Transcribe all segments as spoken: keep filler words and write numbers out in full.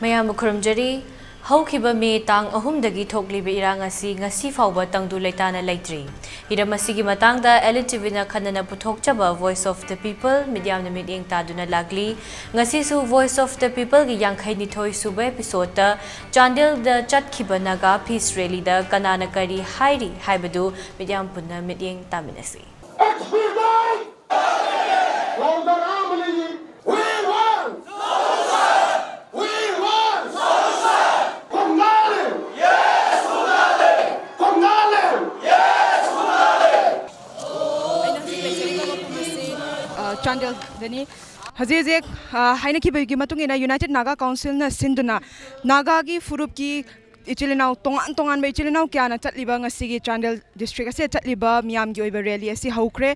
ꯃꯌꯥꯝꯕꯨ ꯈꯨꯔꯨꯝꯖꯔꯤ꯫ ꯍꯧꯈꯤꯕ ꯃꯦ ꯇꯥꯡ ꯑꯍꯨꯝꯗꯒꯤ ꯊꯣꯛꯂꯤꯕ ꯏꯔꯥꯡ ꯑꯁꯤ ꯉꯁꯤ ꯐꯥꯎꯕ ꯇꯪꯗꯨ ꯂꯩꯇꯥꯅ ꯂꯩꯇ꯭ꯔꯤ꯫ ꯍꯤꯔꯝ ꯑꯁꯤꯒꯤ ꯃꯇꯥꯡꯗ ꯑꯦꯜ ꯏ ꯇꯤ ꯚꯤꯅ ꯈꯟꯅꯅ ꯄꯨꯊꯣꯛꯆꯕ Voice of the People ꯃꯤꯠꯌꯥꯝꯅ ꯃꯤꯠꯌꯦꯡ ꯇꯥꯗꯨꯅ ꯂꯥꯛꯂꯤ꯫ ꯉꯁꯤꯁꯨ Voice of the Peopleꯒꯤ ꯌꯥꯡꯈꯩ ꯅꯤꯊꯣꯏ ꯁꯨꯕ episodeꯇ ꯆꯥꯟꯗꯦꯜꯗ ꯆꯠꯈꯤꯕ ꯅꯥꯒꯥ peace rallyꯗ ꯀꯅꯥꯅ ꯀꯔꯤ ꯍꯥꯏꯔꯤ ꯍꯥꯏꯕꯗꯨ ꯃꯤꯠꯌꯥꯝ ꯄꯨꯟꯅ ꯃꯤꯠꯌꯦꯡ ꯇꯥꯃꯤꯟꯅꯁꯤ꯫ Expedite! ꯂꯧꯗꯔꯥ ꯑꯃꯅꯤ꯫ We want! We want! ꯈꯣꯡꯒꯥꯜꯂꯦ! ꯈꯣꯡꯒꯥꯜꯂꯦ! ꯑꯩꯅ ꯍꯧꯖꯤꯛ ꯂꯩꯖꯔꯤꯕ ꯃꯐꯝ ꯑꯁꯤ, ꯑ, ꯆꯥꯟꯗꯦꯜꯗꯅꯤ꯫ ꯍꯧꯖꯤꯛ ꯍꯧꯖꯤꯛ, ꯑ, ꯍꯥꯏꯅꯈꯤꯕꯒꯤ ꯃꯇꯨꯡ ꯏꯟꯅ United Naga Councilꯅ ꯁꯤꯟꯗꯨꯅ ꯅꯥꯒꯥꯒꯤ ꯐꯨꯔꯨꯞꯀꯤ ꯏꯆꯤꯜ ꯏꯅꯥꯎ, ꯇꯣꯉꯥꯟ ꯇꯣꯉꯥꯟꯕ ꯏꯆꯤꯜ ꯏꯅꯥꯎ ꯀꯌꯥꯅ ꯆꯠꯂꯤꯕ ꯉꯁꯤꯒꯤ ꯆꯥꯟꯗꯦꯜ district ꯑꯁꯤꯗ ꯆꯠꯂꯤꯕ ꯃꯤꯌꯥꯝꯒꯤ ꯑꯣꯏꯕ rally ꯑꯁꯤ ꯍꯧꯈ꯭ꯔꯦ꯫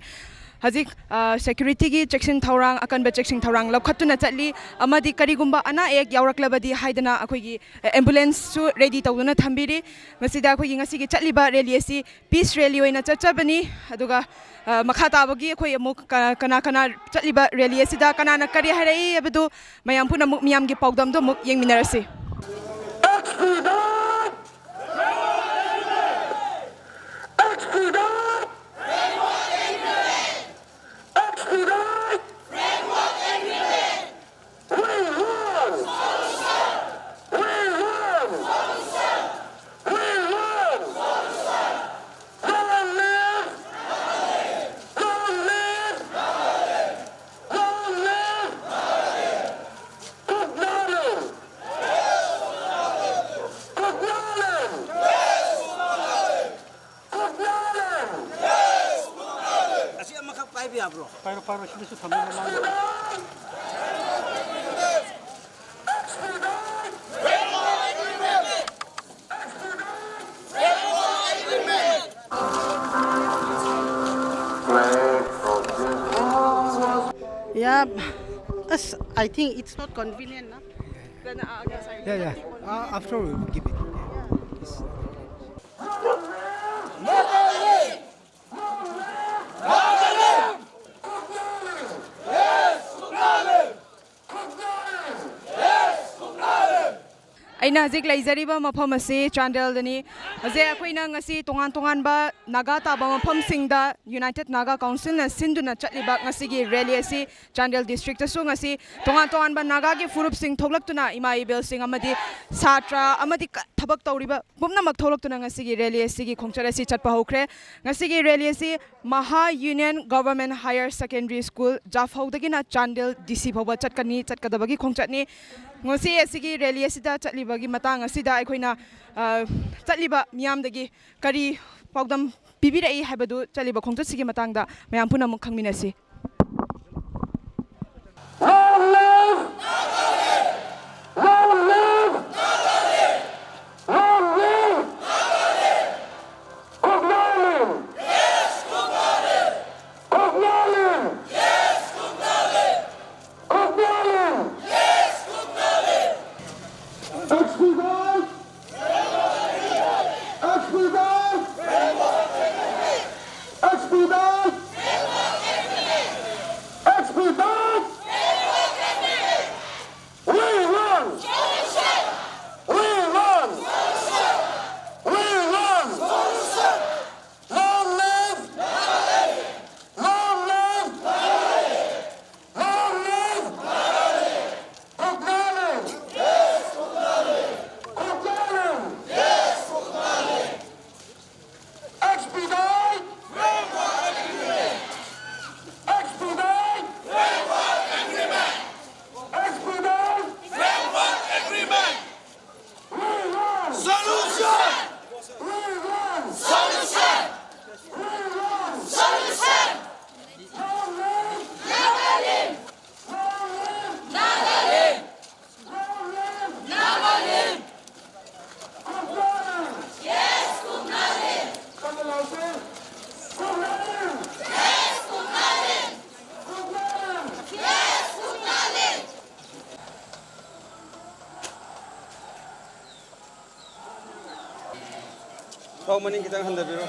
ꯍꯧꯖꯤꯛ, ꯑ, securityꯒꯤ ꯆꯦꯛꯁꯤꯟ ꯊꯧꯔꯥꯡ, ꯑꯀꯟꯕ ꯆꯦꯛꯁꯤꯟ ꯊꯧꯔꯥꯡ ꯂꯧꯈꯠꯇꯨꯅ ꯆꯠꯂꯤ, ꯑꯃꯗꯤ ꯀꯔꯤꯒꯨꯝꯕ ꯑꯅꯥ ꯑꯌꯦꯛ ꯌꯥꯎꯔꯛꯂꯕꯗꯤ ꯍꯥꯏꯗꯅ ꯑꯩꯈꯣꯏꯒꯤ, ꯑ, ambulanceꯁꯨ ready ꯇꯧꯗꯨꯅ ꯊꯝꯕꯤꯔꯤ꯫ ꯃꯁꯤꯗ ꯑꯩꯈꯣꯏꯒꯤ ꯉꯁꯤꯒꯤ ꯆꯠꯂꯤꯕ rally ꯑꯁꯤ peace rally ꯑꯣꯏꯅ ꯆꯠꯆꯕꯅꯤ꯫ ꯑꯗꯨꯒ, ꯑ, ꯃꯈꯥ ꯇꯥꯕꯒꯤ ꯑꯩꯈꯣꯏ ꯑꯃꯨꯛ ꯀ-, ꯀꯅꯥ ꯀꯅꯥ ꯆꯠꯂꯤꯕ rally ꯑꯁꯤꯗ ꯀꯅꯥꯅ ꯀꯔꯤ ꯍꯥꯏꯔꯛꯏ ꯍꯥꯏꯕꯗꯨ ꯃꯌꯥꯝ ꯄꯨꯝꯅꯃꯛ ꯃꯤꯌꯥꯝꯒꯤ ꯄꯥꯎꯗꯝꯗꯨ ꯑꯃꯨꯛ ꯌꯦꯡꯃꯤꯟꯅꯔꯁꯤ꯫ ꯑꯁꯤ ꯑꯃꯈꯛ ꯄꯥꯏꯕ ꯌꯥꯕ꯭ꯔꯣ? ꯄꯥꯏꯔꯣ, ꯄꯥꯏꯔꯣ, ꯁꯤꯗꯁꯨ ꯊꯝꯃꯣ, ꯃꯃꯥꯡꯗ꯫ Yeah, as I think it's not convenient, na? Then, uh, okay, sorry. Yeah, yeah. Uh, after we give it. Yes. ꯑꯩꯅ ꯍꯧꯖꯤꯛ ꯂꯩꯖꯔꯤꯕ ꯃꯐꯝ ꯑꯁꯤ ꯆꯥꯟꯗꯦꯜꯗꯅꯤ꯫ ꯍꯧꯖꯤꯛ ꯑꯩꯈꯣꯏꯅ ꯉꯁꯤ ꯇꯣꯉꯥꯟ ꯇꯣꯉꯥꯟꯕ ꯅꯥꯒꯥ ꯇꯥꯕ ꯃꯐꯝꯁꯤꯡꯗ United Naga Councilꯅ ꯁꯤꯟꯗꯨꯅ ꯆꯠꯂꯤꯕ ꯉꯁꯤꯒꯤ rally ꯑꯁꯤ ꯆꯥꯟꯗꯦꯜ districtꯇꯁꯨ ꯉꯁꯤ ꯇꯣꯉꯥꯟ ꯇꯣꯉꯥꯟꯕ ꯅꯥꯒꯥꯒꯤ ꯐꯨꯔꯨꯞꯁꯤꯡ ꯊꯣꯛꯂꯛꯇꯨꯅ, ꯏꯃꯥ ꯏꯕꯦꯜꯁꯤꯡ ꯑꯃꯗꯤ ꯁꯥꯇ꯭ꯔ ꯑꯃꯗꯤ ꯀ-, ꯊꯕꯛ ꯇꯧꯔꯤꯕ ꯄꯨꯝꯅꯃꯛ ꯊꯣꯛꯂꯛꯇꯨꯅ ꯉꯁꯤꯒꯤ rally ꯑꯁꯤꯒꯤ ꯈꯣꯡꯆꯠ ꯑꯁꯤ ꯆꯠꯄ ꯍꯧꯈ꯭ꯔꯦ꯫ ꯉꯁꯤꯒꯤ rally ꯑꯁꯤ ꯃꯍꯥ Union Government Higher Secondary School ꯖꯥꯐꯧꯗꯒꯤꯅ Chandel D C ꯐꯥꯎꯕ ꯆꯠꯀꯅꯤ, ꯆꯠꯀꯗꯕꯒꯤ ꯈꯣꯡꯆꯠꯅꯤ꯫ ꯉꯁꯤ ꯑꯁꯤꯒꯤ rally ꯑꯁꯤꯗ ꯆꯠꯂꯤꯕꯒꯤ ꯃꯇꯥꯡ ꯑꯁꯤꯗ ꯑꯩꯈꯣꯏꯅ, ꯑ, ꯆꯠꯂꯤꯕ ꯃꯤꯌꯥꯝꯗꯒꯤ ꯀꯔꯤ ꯄꯥꯎꯗꯝ ꯄꯤꯕꯤꯔꯛꯏ ꯍꯥꯏꯕꯗꯨ ꯆꯠꯂꯤꯕ ꯈꯣꯡꯆꯠꯁꯤꯒꯤ ꯃꯇꯥꯡꯗ ꯃꯌꯥꯝ ꯄꯨꯝꯅꯃꯛ ꯈꯪꯃꯤꯟꯅꯁꯤ꯫ Long live! Long live! Long live! Kuknalim! Kuknalim! Kuknalim! Expedite! Expedite! Expedite! Expedite! We want! We want! We want! Long live! Long live! Long live! Kuknalim! Kuknalim! Expedite! Expedite! Expedite! Solution! Solution! Solution! Nagalim! Nagalim! Nagalim! Yes, Kuknalim! Yes, Kuknalim! Yes, Kuknalim! ꯄꯥꯎ ꯃꯅꯤꯡ ꯈꯤꯇꯪ ꯍꯟꯊꯕꯤꯔꯣ꯫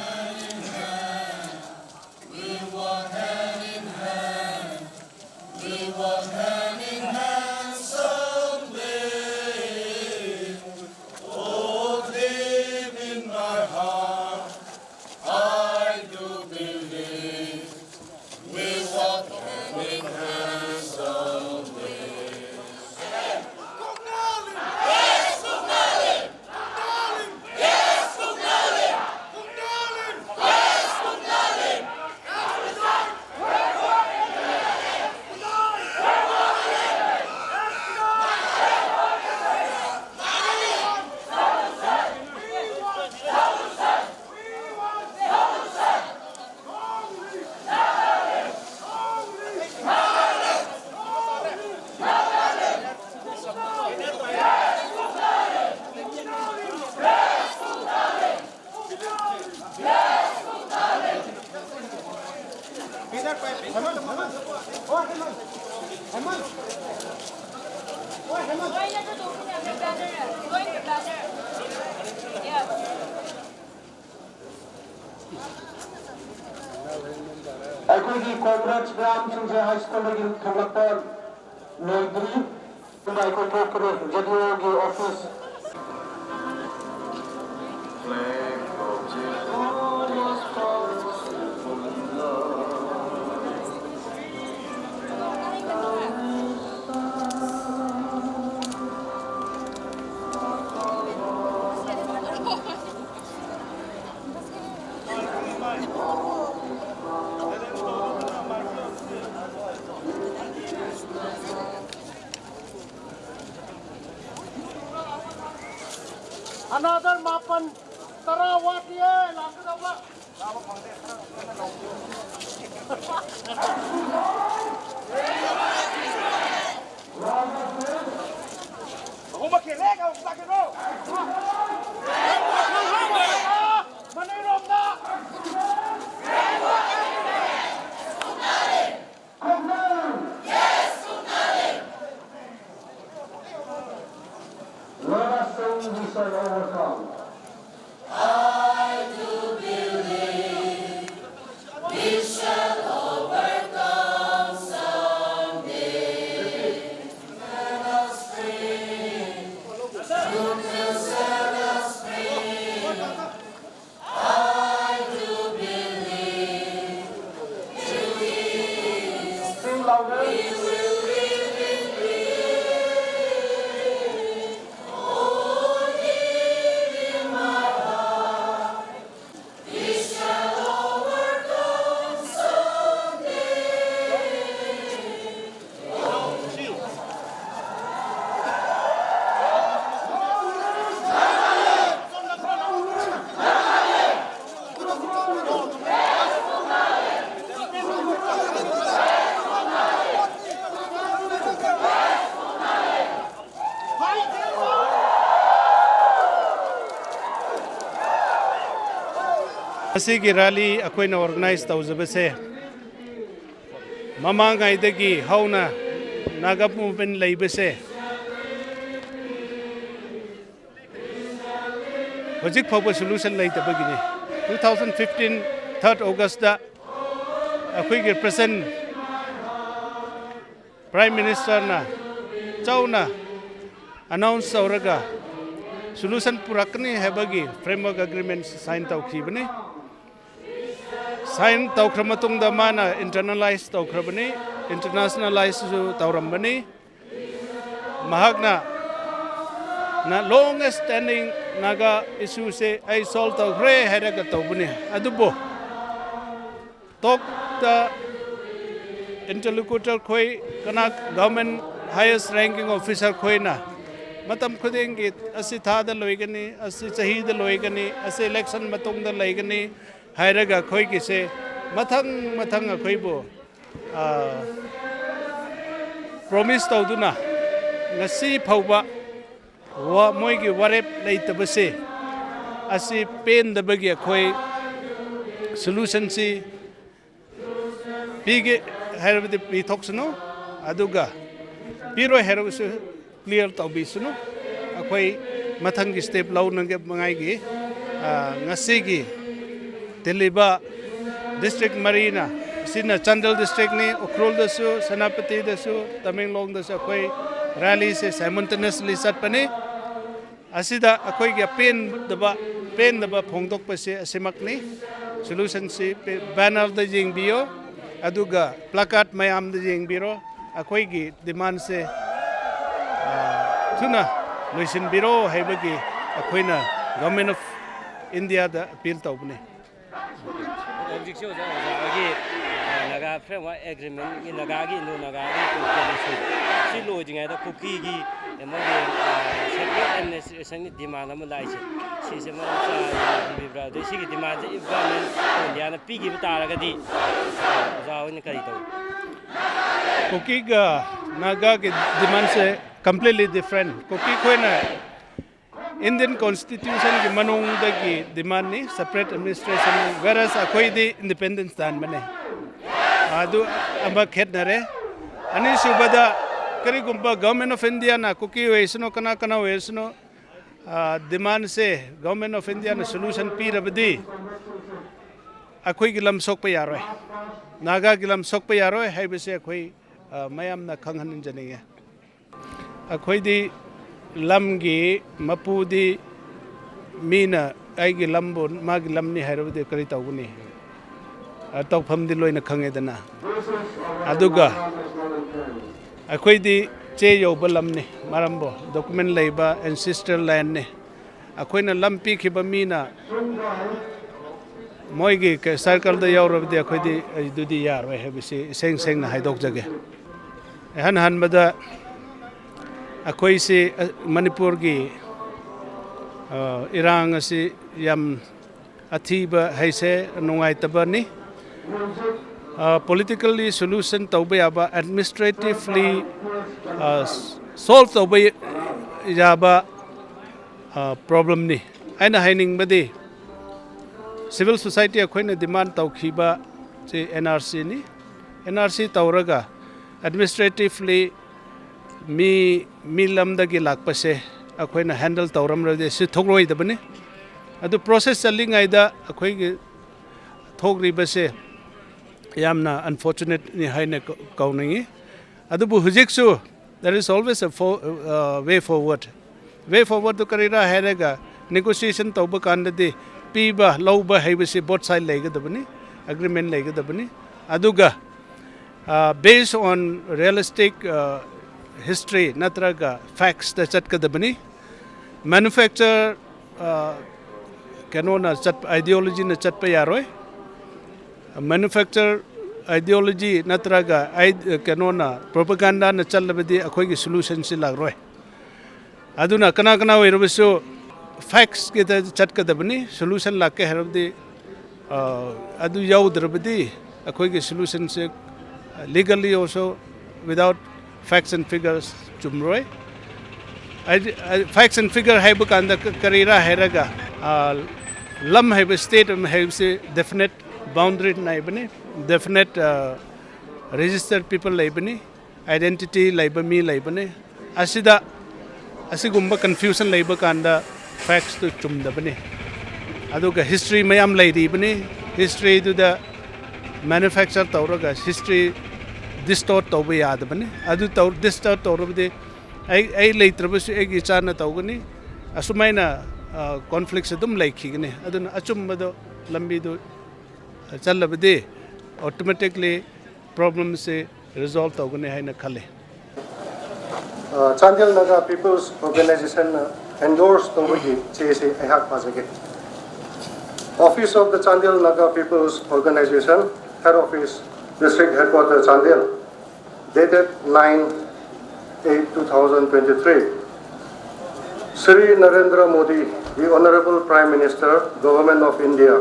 ꯑꯩꯈꯣꯏꯒꯤ ꯀꯣꯝꯔꯦꯗꯁ ꯃꯌꯥꯝꯁꯤꯡꯁꯦ ꯍꯥꯏ ꯁ꯭ꯀꯨꯜꯗꯒꯤ ꯊꯣꯛꯂꯛꯄ ꯂꯣꯏꯗ꯭ꯔꯤ꯫ ꯑꯩꯈꯣꯏ ꯊꯣꯛꯄꯗ ꯖꯦ ꯗꯤ ꯑꯣꯒꯤ ꯑꯣꯐꯤꯁ꯫ Another ꯃꯥꯄꯟ, ꯇꯔꯥ ꯋꯥꯠꯂꯤꯌꯦ ꯂꯥꯛꯀꯗꯕ꯫ ꯑꯍꯨꯝꯃꯛ ꯍꯦꯜꯂꯦ, ꯀꯌꯥꯃꯨꯛ ꯂꯥꯛꯀꯦꯔꯣ? ꯃꯅꯤꯡꯔꯣꯝꯗ꯫ Let us sing, we shall overcome. I do believe we shall overcome someday. Let us pray. Who can set us free? I do believe. Sing louder. ꯉꯁꯤꯒꯤ ꯔꯦꯂꯤ ꯑꯩꯈꯣꯏꯅ ꯑꯣꯔꯒꯅꯥꯏꯖ ꯇꯧꯖꯕꯁꯦ ꯃꯃꯥꯡꯉꯩꯗꯒꯤ ꯍꯧꯅ ꯅꯥꯒꯥ ꯃꯨꯚꯃꯦꯟ ꯂꯩꯕꯁꯦ ꯍꯧꯖꯤꯛ ꯐꯥꯎꯕ ꯁꯣꯂꯨꯁꯟ ꯂꯩꯇꯕꯒꯤꯅꯤ꯫ Two thousand fifteen third Augustꯇ ꯑꯩꯈꯣꯏꯒꯤ ꯄ꯭ꯔꯦꯖꯦꯟ ꯄ꯭ꯔꯥꯏꯝ ꯃꯤꯅꯤꯁꯇꯔꯅ ꯆꯥꯎꯅ ꯑꯅꯥꯎꯟꯁ ꯇꯧꯔꯒ ꯁꯣꯂꯨꯁꯟ ꯄꯨꯔꯛꯀꯅꯤ ꯍꯥꯏꯕꯒꯤ ꯐ꯭ꯔꯦꯝꯋꯔꯛ ꯑꯦꯒ꯭ꯔꯤꯃꯦꯟ ꯁꯥꯏꯟ ꯇꯧꯈꯤꯕꯅꯤ꯫ ꯁꯥꯏꯟ ꯇꯧꯈ꯭ꯔ ꯃꯇꯨꯡꯗ ꯃꯥꯅ ꯏꯟꯇꯔꯅꯦꯁꯅꯦꯂꯥꯏꯁ ꯇꯧꯈ꯭ꯔꯕꯅꯤ, ꯏꯟꯇꯔꯅꯦꯁꯅꯦꯂꯥꯏꯁꯁꯨ ꯇꯧꯔꯝꯕꯅꯤ꯫ ꯃꯍꯥꯛꯅ ꯂꯣꯡ ꯁ꯭ꯇꯦꯟꯗꯤꯡ ꯅꯥꯒꯥ ꯏꯁꯨꯁꯦ ꯑꯩ ꯁꯣꯜꯕ ꯇꯧꯈ꯭ꯔꯦ ꯍꯥꯏꯔꯒ ꯇꯧꯕꯅꯤ꯫ ꯑꯗꯨꯕꯨ ꯇꯣꯛꯇ ꯏꯟꯇꯔꯂꯣꯀ꯭ꯌꯨꯇꯔ ꯈꯣꯏ, ꯀꯅꯥ ꯒꯚꯔꯟꯃꯦꯟ ꯍꯥꯏꯌꯦꯁ ꯔꯦꯡꯀꯤꯡ ꯑꯣꯐꯤꯁꯔ ꯈꯣꯏꯅ ꯃꯇꯝ ꯈꯨꯗꯤꯡꯒꯤ ꯑꯁꯤ ꯊꯥꯗ ꯂꯣꯏꯒꯅꯤ, ꯑꯁꯤ ꯆꯍꯤꯗ ꯂꯣꯏꯒꯅꯤ, ꯑꯁꯤ ꯏꯂꯦꯛꯁꯟ ꯃꯇꯨꯡꯗ ꯂꯩꯒꯅꯤ ꯍꯥꯏꯔꯒ ꯑꯩꯈꯣꯏꯒꯤꯁꯦ ꯃꯊꯪ ꯃꯊꯪ ꯑꯩꯈꯣꯏꯕꯨ ꯄ꯭ꯔꯣꯃꯤꯁ ꯇꯧꯗꯨꯅ ꯉꯁꯤ ꯐꯥꯎꯕ ꯋꯥ-, ꯃꯣꯏꯒꯤ ꯋꯥꯔꯦꯞ ꯂꯩꯇꯕꯁꯦ ꯑꯁꯤ ꯄꯦꯟꯗꯕꯒꯤ ꯑꯩꯈꯣꯏ ꯁꯣꯂꯨꯁꯟꯁꯤ ꯄꯤꯒꯦ ꯍꯥꯏꯔꯕꯗꯤ ꯄꯤꯊꯣꯛꯁꯅꯨ, ꯑꯗꯨꯒ ꯄꯤꯔꯣꯏ ꯍꯥꯏꯔꯕꯁꯨ ꯀ꯭ꯂꯤꯌꯥꯔ ꯇꯧꯕꯤꯁꯅꯨ꯫ ꯑꯩꯈꯣꯏ ꯃꯊꯪꯒꯤ ꯁ꯭ꯇꯦꯞ ꯂꯧꯅꯉꯥꯏꯒꯤ, ꯑ, ꯉꯁꯤꯒꯤ ꯇꯤꯜꯂꯤꯕ ꯗꯤꯁꯇ꯭ꯔꯤꯛ ꯃꯔꯤꯅ, ꯑꯁꯤꯅ ꯆꯥꯟꯗꯦꯜ ꯗꯤꯁꯇ꯭ꯔꯤꯛꯅꯤ, ꯎꯈ꯭ꯔꯨꯜꯗꯁꯨ, ꯁꯦꯅꯥꯄꯇꯤꯗꯁꯨ, ꯇꯃꯦꯡꯂꯣꯡꯗꯁꯨ ꯑꯩꯈꯣꯏ ꯔꯦꯂꯤꯁꯦ ꯁꯥꯏꯃꯜꯇꯦꯅꯤꯌꯁꯂꯤ ꯆꯠꯄꯅꯤ꯫ ꯑꯁꯤꯗ ꯑꯩꯈꯣꯏꯒꯤ ꯑꯄꯦꯟꯗꯕ, ꯄꯦꯟꯗꯕ ꯐꯣꯡꯗꯣꯛꯄꯁꯦ ꯑꯁꯤꯃꯛꯅꯤ꯫ ꯁꯣꯂꯨꯁꯟꯁꯤ ꯄꯦ-, ꯕꯦꯅꯔꯗ ꯌꯦꯡꯕꯤꯌꯣ, ꯑꯗꯨꯒ ꯄ꯭ꯂꯥꯀꯥꯔꯗ ꯃꯌꯥꯝꯗ ꯌꯦꯡꯕꯤꯔꯣ꯫ ꯑꯩꯈꯣꯏꯒꯤ ꯗꯤꯃꯥꯟꯁꯦ, ꯑ, ꯊꯨꯅ ꯂꯣꯏꯁꯤꯟꯕꯤꯔꯣ ꯍꯥꯏꯕꯒꯤ ꯑꯩꯈꯣꯏꯅ ꯒꯚꯔꯟꯃꯦꯟ ꯑꯣꯐ ꯏꯟꯗꯤꯌꯥꯗ ꯑꯄꯤꯜ ꯇꯧꯕꯅꯤ꯫ ꯍꯧꯖꯤꯛꯁꯦ ꯑꯣꯖꯥ, ꯑꯣꯖꯥ ꯍꯣꯏꯒꯤ, ꯑ, ꯅꯥꯒꯥ ꯐ꯭ꯔꯦꯝꯋꯥꯔꯛ ꯑꯦꯒ꯭ꯔꯤꯃꯦꯟꯒꯤ ꯅꯥꯒꯥꯒꯤ, ꯏꯟꯗꯣ ꯅꯥꯒꯥꯒꯤ ꯀꯣꯟꯐ꯭ꯂꯤꯛ ꯁꯤ ꯂꯣꯏꯗ꯭ꯔꯤꯉꯩꯗ ꯀꯨꯀꯤꯒꯤ, ꯑ, ꯃꯣꯏꯒꯤ, ꯑ, ꯁꯦꯄꯔꯦꯠ ꯑꯦꯗꯃꯤꯅꯤꯁꯇ꯭ꯔꯦꯁꯟꯒꯤ ꯗꯤꯃꯥꯟ ꯑꯃ ꯂꯥꯛꯏꯁꯦ, ꯁꯤꯁꯦ ꯃꯔꯝ ꯆꯥꯅ ꯈꯪꯕꯤꯕ꯭ꯔꯥ? ꯑꯗꯩ ꯁꯤꯒꯤ ꯗꯤꯃꯥꯟꯁꯦ ꯏꯐ ꯒꯚꯔꯟꯃꯦꯟ ꯑꯣꯐ ꯏꯟꯗꯤꯌꯥꯅ ꯄꯤꯈꯤꯕ ꯇꯥꯔꯒꯗꯤ, ꯑ, ꯑꯣꯖꯥ ꯍꯣꯏꯅ ꯀꯔꯤ ꯇꯧꯏ? ꯀꯨꯀꯤꯒ ꯅꯥꯒꯥꯒꯤ ꯗꯤꯃꯥꯟꯁꯦ completely different꯫ ꯀꯨꯀꯤ ꯈꯣꯏꯅ ꯏꯟꯗꯤꯌꯟ ꯀꯣꯟꯁꯇꯤꯇ꯭ꯌꯨꯁꯟꯒꯤ ꯃꯅꯨꯡꯗꯒꯤ ꯗꯤꯃꯥꯟꯅꯤ, ꯁꯦꯄꯔꯦꯠ ꯑꯦꯗꯃꯤꯅꯤꯁꯇ꯭ꯔꯦꯁꯟꯅꯤ, whereas ꯑꯩꯈꯣꯏꯗꯤ ꯏꯟꯗꯤꯄꯦꯟꯗꯦꯟꯁ ꯇꯥꯟꯕꯅꯦ꯫ ꯑꯗꯨ ꯑꯃ ꯈꯦꯠꯅꯔꯦ꯫ ꯑꯅꯤꯁꯨꯕꯗ, ꯀꯔꯤꯒꯨꯝꯕ Government of Indiaꯅ, ꯀꯨꯀꯤ ꯑꯣꯏꯁꯅꯨ, ꯀꯅꯥ ꯀꯅꯥ ꯑꯣꯏꯁꯅꯨ, ꯗꯤꯃꯥꯟꯁꯦ Government of Indiaꯅ solution ꯄꯤꯔꯕꯗꯤ ꯑꯩꯈꯣꯏꯒꯤ ꯂꯝ ꯁꯣꯛꯄ ꯌꯥꯔꯣꯏ, ꯅꯥꯒꯥꯒꯤ ꯂꯝ ꯁꯣꯛꯄ ꯌꯥꯔꯣꯏ ꯍꯥꯏꯕꯁꯦ ꯑꯩꯈꯣꯏ ꯃꯌꯥꯝꯅ ꯈꯪꯍꯟꯖꯅꯤꯡꯉꯦ꯫ ꯑꯩꯈꯣꯏꯗꯤ ꯂꯝꯒꯤ ꯃꯄꯨꯗꯤ ꯃꯤꯅ ꯑꯩꯒꯤ ꯂꯝꯕꯨ ꯃꯥꯒꯤ ꯂꯝꯅꯤ ꯍꯥꯏꯔꯕꯗꯤ ꯀꯔꯤ ꯇꯧꯒꯅꯤ? ꯇꯧꯐꯝꯗꯤ ꯂꯣꯏꯅ ꯈꯪꯉꯦꯗꯅ꯫ ꯑꯗꯨꯒ ꯑꯩꯈꯣꯏꯗꯤ ꯆꯦ ꯌꯧꯕ ꯂꯝꯅꯤ, ꯃꯔꯝꯕꯨ document ꯂꯩꯕ ancestral landꯅꯤ꯫ ꯑꯩꯈꯣꯏꯅ ꯂꯝ ꯄꯤꯈꯤꯕ ꯃꯤꯅ ꯃꯣꯏꯒꯤ circleꯗ ꯌꯧꯔꯕꯗꯤ ꯑꯩꯈꯣꯏꯗꯤ ꯑꯗꯨꯗꯤ ꯌꯥꯔꯣꯏ ꯍꯥꯏꯕꯁꯤ ꯏꯁꯦꯡ ꯁꯦꯡꯅ ꯍꯥꯏꯗꯣꯛꯆꯒꯦ꯫ ꯏꯍꯥꯟ ꯍꯥꯟꯕꯗ ꯑꯩꯈꯣꯏꯁꯤ ꯃꯅꯤꯄꯨꯔꯒꯤ ꯏꯔꯥꯡ ꯑꯁꯤ ꯌꯥꯝ ꯑꯊꯤꯕ ꯍꯥꯏꯁꯦ ꯅꯨꯡꯉꯥꯏꯇꯕꯅꯤ꯫ Politically solution ꯇꯧꯕ ꯌꯥꯕ, administratively solve ꯇꯧꯕ ꯌꯥꯕ problemꯅꯤ꯫ ꯑꯩꯅ ꯍꯥꯏꯅꯤꯡꯕꯗꯤ, civil society ꯑꯩꯈꯣꯏꯅ demand ꯇꯧꯈꯤꯕ ꯁꯤ NRCꯅꯤ꯫ NRC ꯇꯧꯔꯒ administratively ꯃꯤ ꯃꯤ ꯂꯝꯗꯒꯤ ꯂꯥꯛꯄꯁꯦ ꯑꯩꯈꯣꯏꯅ handle ꯇꯧꯔꯝꯂꯗꯤ ꯁꯤ ꯊꯣꯛꯂꯣꯏꯗꯕꯅꯤ꯫ ꯑꯗꯨ process ꯆꯠꯂꯤꯉꯩꯗ ꯑꯩꯈꯣꯏꯒꯤ ꯊꯣꯛꯂꯤꯕꯁꯦ ꯌꯥꯝꯅ unfortunateꯅꯤ ꯍꯥꯏꯅ ꯀꯧꯅꯤꯡꯉꯤ꯫ ꯑꯗꯨꯕꯨ ꯍꯧꯖꯤꯛꯁꯨ there is always a way forward꯫ Way forwardꯗꯨ ꯀꯔꯤꯔꯥ ꯍꯥꯏꯔꯒ, negotiation ꯇꯧꯕ ꯀꯥꯟꯗꯗꯤ ꯄꯤꯕ ꯂꯧꯕ ꯍꯥꯏꯕꯁꯤ both side ꯂꯩꯒꯗꯕꯅꯤ, agreement ꯂꯩꯒꯗꯕꯅꯤ꯫ ꯑꯗꯨꯒ based on realistic history ꯅꯠꯇ꯭ꯔꯒ factsꯇ ꯆꯠꯀꯗꯕꯅꯤ꯫ Manufacture ꯀꯩꯅꯣꯅ ꯆꯠ ideologyꯅ ꯆꯠꯄ ꯌꯥꯔꯣꯏ꯫ Manufacture ideology ꯅꯠꯇ꯭ꯔꯒ ꯀꯩꯅꯣꯅ propagandaꯅ ꯆꯠꯂꯕꯗꯤ ꯑꯩꯈꯣꯏꯒꯤ solutionꯁꯤ ꯂꯥꯛꯂꯣꯏ꯫ ꯑꯗꯨꯅ ꯀꯅꯥ ꯀꯅꯥ ꯑꯣꯏꯔꯕꯁꯨ factsꯀꯤꯗ ꯆꯠꯀꯗꯕꯅꯤ꯫ Solution ꯂꯥꯛꯀꯦ ꯍꯥꯏꯔꯕꯗꯤ ꯑꯗꯨ ꯌꯥꯎꯗ꯭ꯔꯕꯗꯤ ꯑꯩꯈꯣꯏꯒꯤ solutionꯁꯦ legally also without facts and figures ꯆꯨꯝꯔꯣꯏ꯫ Facts and figure ꯍꯥꯏꯕ ꯀꯥꯟꯗ ꯀꯔꯤꯔꯥ ꯍꯥꯏꯔꯒ ꯂꯝ ꯍꯥꯏꯕ state ꯑꯃ ꯍꯥꯏꯕꯁꯤ definite Boundary ꯂꯩꯕꯅꯤ, definite registered people ꯂꯩꯕꯅꯤ, identity ꯂꯩꯕ ꯃꯤ ꯂꯩꯕꯅꯤ꯫ ꯑꯁꯤꯗ ꯑꯁꯤꯒꯨꯝꯕ confusion ꯂꯩꯕ ꯀꯥꯟꯗ factsꯇꯨ ꯆꯨꯝꯗꯕꯅꯤ꯫ ꯑꯗꯨꯒ history ꯃꯌꯥꯝ ꯂꯩꯔꯤꯕꯅꯤ꯫ Historyꯗꯨꯗ manufacture ꯇꯧꯔꯒ history distort ꯇꯧꯕ ꯌꯥꯗꯕꯅꯤ꯫ ꯑꯗꯨ ꯇꯧ distort ꯇꯧꯔꯕꯗꯤ ꯑꯩ ꯑꯩ ꯂꯩꯇ꯭ꯔꯕꯁꯨ ꯑꯩꯒꯤ ꯏꯆꯥꯅ ꯇꯧꯒꯅꯤ꯫ ꯑꯁꯨꯃꯥꯏꯅ conflicts ꯑꯗꯨꯝ ꯂꯩꯈꯤꯒꯅꯤ꯫ ꯑꯗꯨꯅ ꯑꯆꯨꯝꯕꯗꯣ ꯂꯝꯕꯤꯗꯨ ꯆꯠꯂꯕꯗꯤ automatically problemꯁꯦ resolve ꯇꯧꯒꯅꯤ ꯍꯥꯏꯅ ꯈꯜꯂꯤ꯫ Chandel Naga People's Organizationꯅ endorse ꯇꯧꯕꯒꯤ ꯆꯦꯁꯤ ꯑꯩꯍꯥꯛ ꯄꯥꯖꯒꯦ꯫ Office of the Chandel Naga People's Organization, Head Office, District Headquarter, Chandel, dated nine eight two thousand twenty-three. Shri Narendra Modi, the Honorable Prime Minister, Government of India,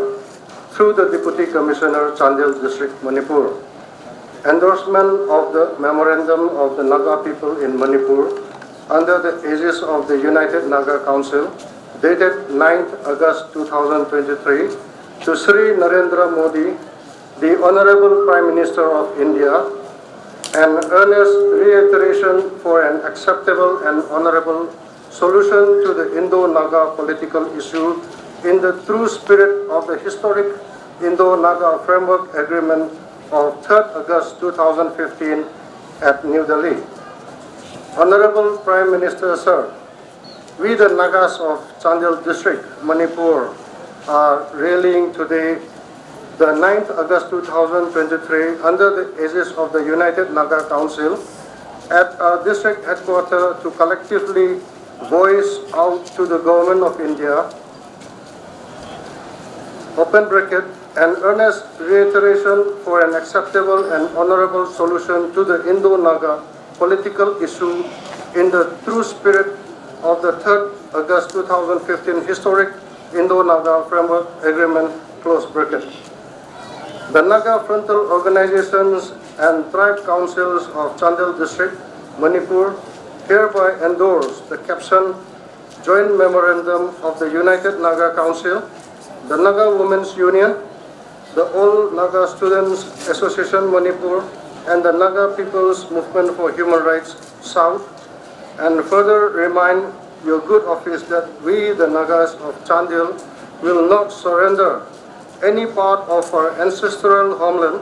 through the Deputy Commissioner, Chandel District, Manipur. Endorsement of the Memorandum of the Naga People in Manipur under the aegis of the United Naga Council, dated ninth August two thousand twenty-three, to Shri Narendra Modi, the Honorable Prime Minister of India, an earnest reiteration for an acceptable and honorable solution to the Indo-Naga political issue in the true spirit of the historic Indo-Naga Framework Agreement of third August two thousand fifteen at New Delhi. Honorable Prime Minister, sir, we the Nagas of Chandel District, Manipur, are rallying today, the ninth August two thousand twenty-three, under the aegis of the United Naga Council at our district headquarters to collectively voice out to the Government of India, open bracket, an earnest reiteration for an acceptable and honorable solution to the Indo-Naga political issue in the true spirit of the third August two thousand fifteen historic Indo-Naga Framework Agreement, close bracket. The Naga Frontal Organizations and Tribe Councils of Chandel District, Manipur, hereby endorse the caption Joint Memorandum of the United Naga Council, the Naga Women's Union, the All Naga Students Association Manipur, and the Naga People's Movement for Human Rights South, and further remind your good office that we, the Nagas of Chandel, will not surrender any part of our ancestral homeland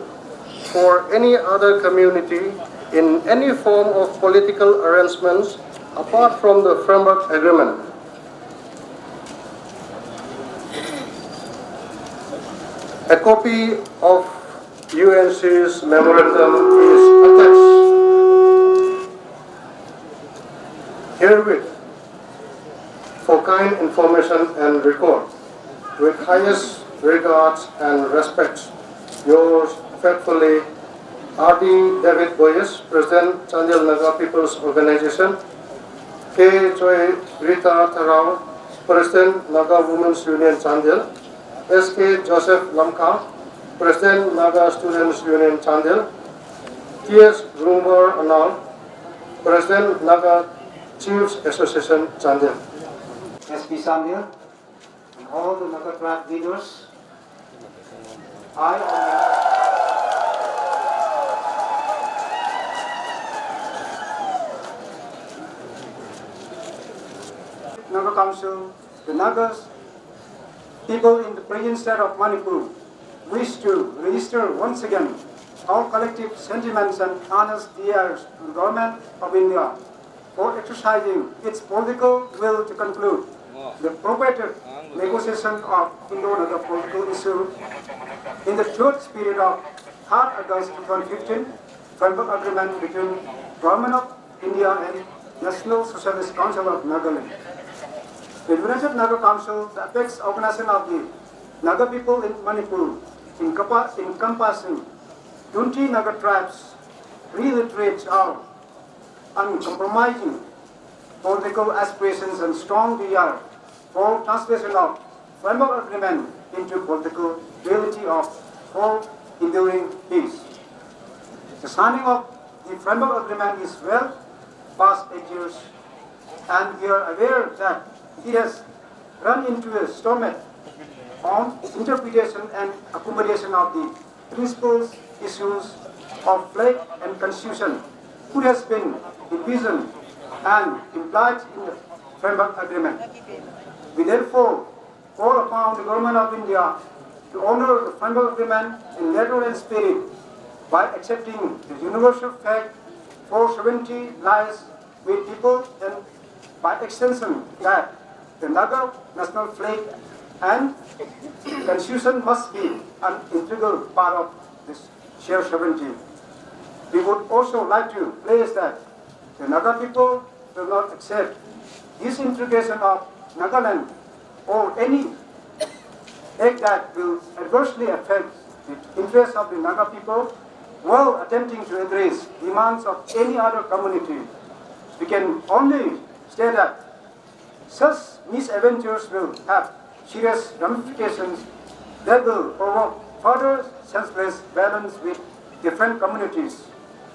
for any other community in any form of political arrangements apart from the framework agreement. A copy of U N C's memorandum is attached herewith for kind information and record. With highest regards and respects, yours faithfully, R D David Boyes, President, Chandel Naga People's Organization, K Joy Rita Tharao, President, Naga Women's Union Chandel, S K Joseph Lamka, President, Naga Students Union Chandel, T S Rumbar Anal, President, Naga Chiefs Association Chandel. S P Chandel, and all the Naga tribe leaders, I, Naga Council, the Nagas, people in the present state of Manipur, wish to register once again our collective sentiments and honest desires to the Government of India for exercising its political will to conclude the probative negotiation of Indo-Naga political issue in the third spirit of third August two thousand fifteen Framework Agreement between Government of India and National Socialist Council of Nagaland. The United Naga Council, the apex organization of the Naga people in Manipur, encompass- encompassing twenty Naga tribes, reiterates our uncompromising political aspirations and strong desire for translation of framework agreement into political reality of for enduring peace. The signing of the framework agreement is well past eight years, and we are aware that it has run into a stalemate on interpretation and accommodation of the principles issues of flag and constitution, which has been envisioned and implied in the framework agreement. We therefore call upon the Government of India to honor the framework agreement in letter and spirit by accepting the universal flag for sovereignty lies with people and by extension that the Naga national flag and constitution must be an integral part of this shared sovereignty. We would also like to place that the Naga people will not accept disintegration of Nagaland or any act that will adversely affect the interests of the Naga people while attempting to address demands of any other community. We can only state that such misadventures will have serious ramifications that will provoke further senseless violence with different communities.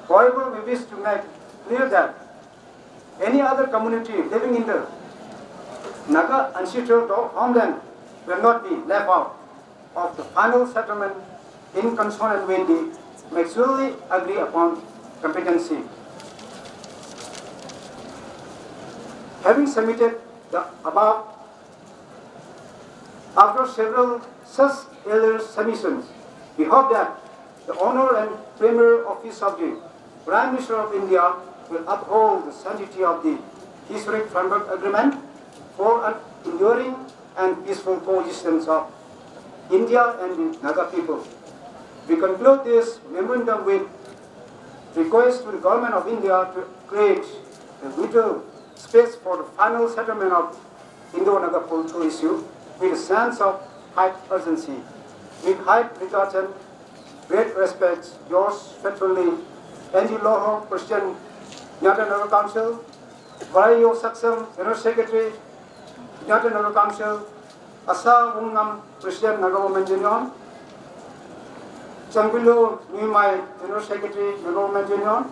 However, we wish to make clear that any other community living in the Naga ancestral homeland will not be left out of the final settlement in consonance with the mutually agreed upon competency. Having submitted the above, after several such earlier submissions, we hope that the Honor and Premier Office of the Prime Minister of India will uphold the sanctity of the historic framework agreement for an enduring and peaceful coexistence of India and the Naga people. We conclude this memorandum with request to the Government of India to create a little space for the final settlement of Indo-Naga political issue with a sense of high urgency. With high regard and great respect, yours faithfully, Andy Loho, President, United Naga Council, Varayo Saksam, General Secretary, United Naga Council, Asa Wungam, President, Naga Women Union, Changpilo Nuimai, General Secretary, Naga Women Union,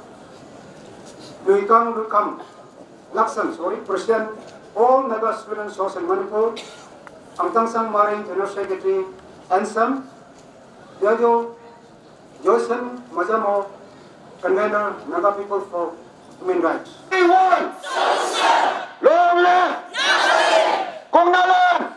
Nuikang Lukam, Laksan, sorry, President, All Naga Students Association Manipur, Angtangsang Maring, General Secretary, Ansam, Jojo, Josen Majamo, Convener, Naga People for Human Rights. Long live! Kong Naga!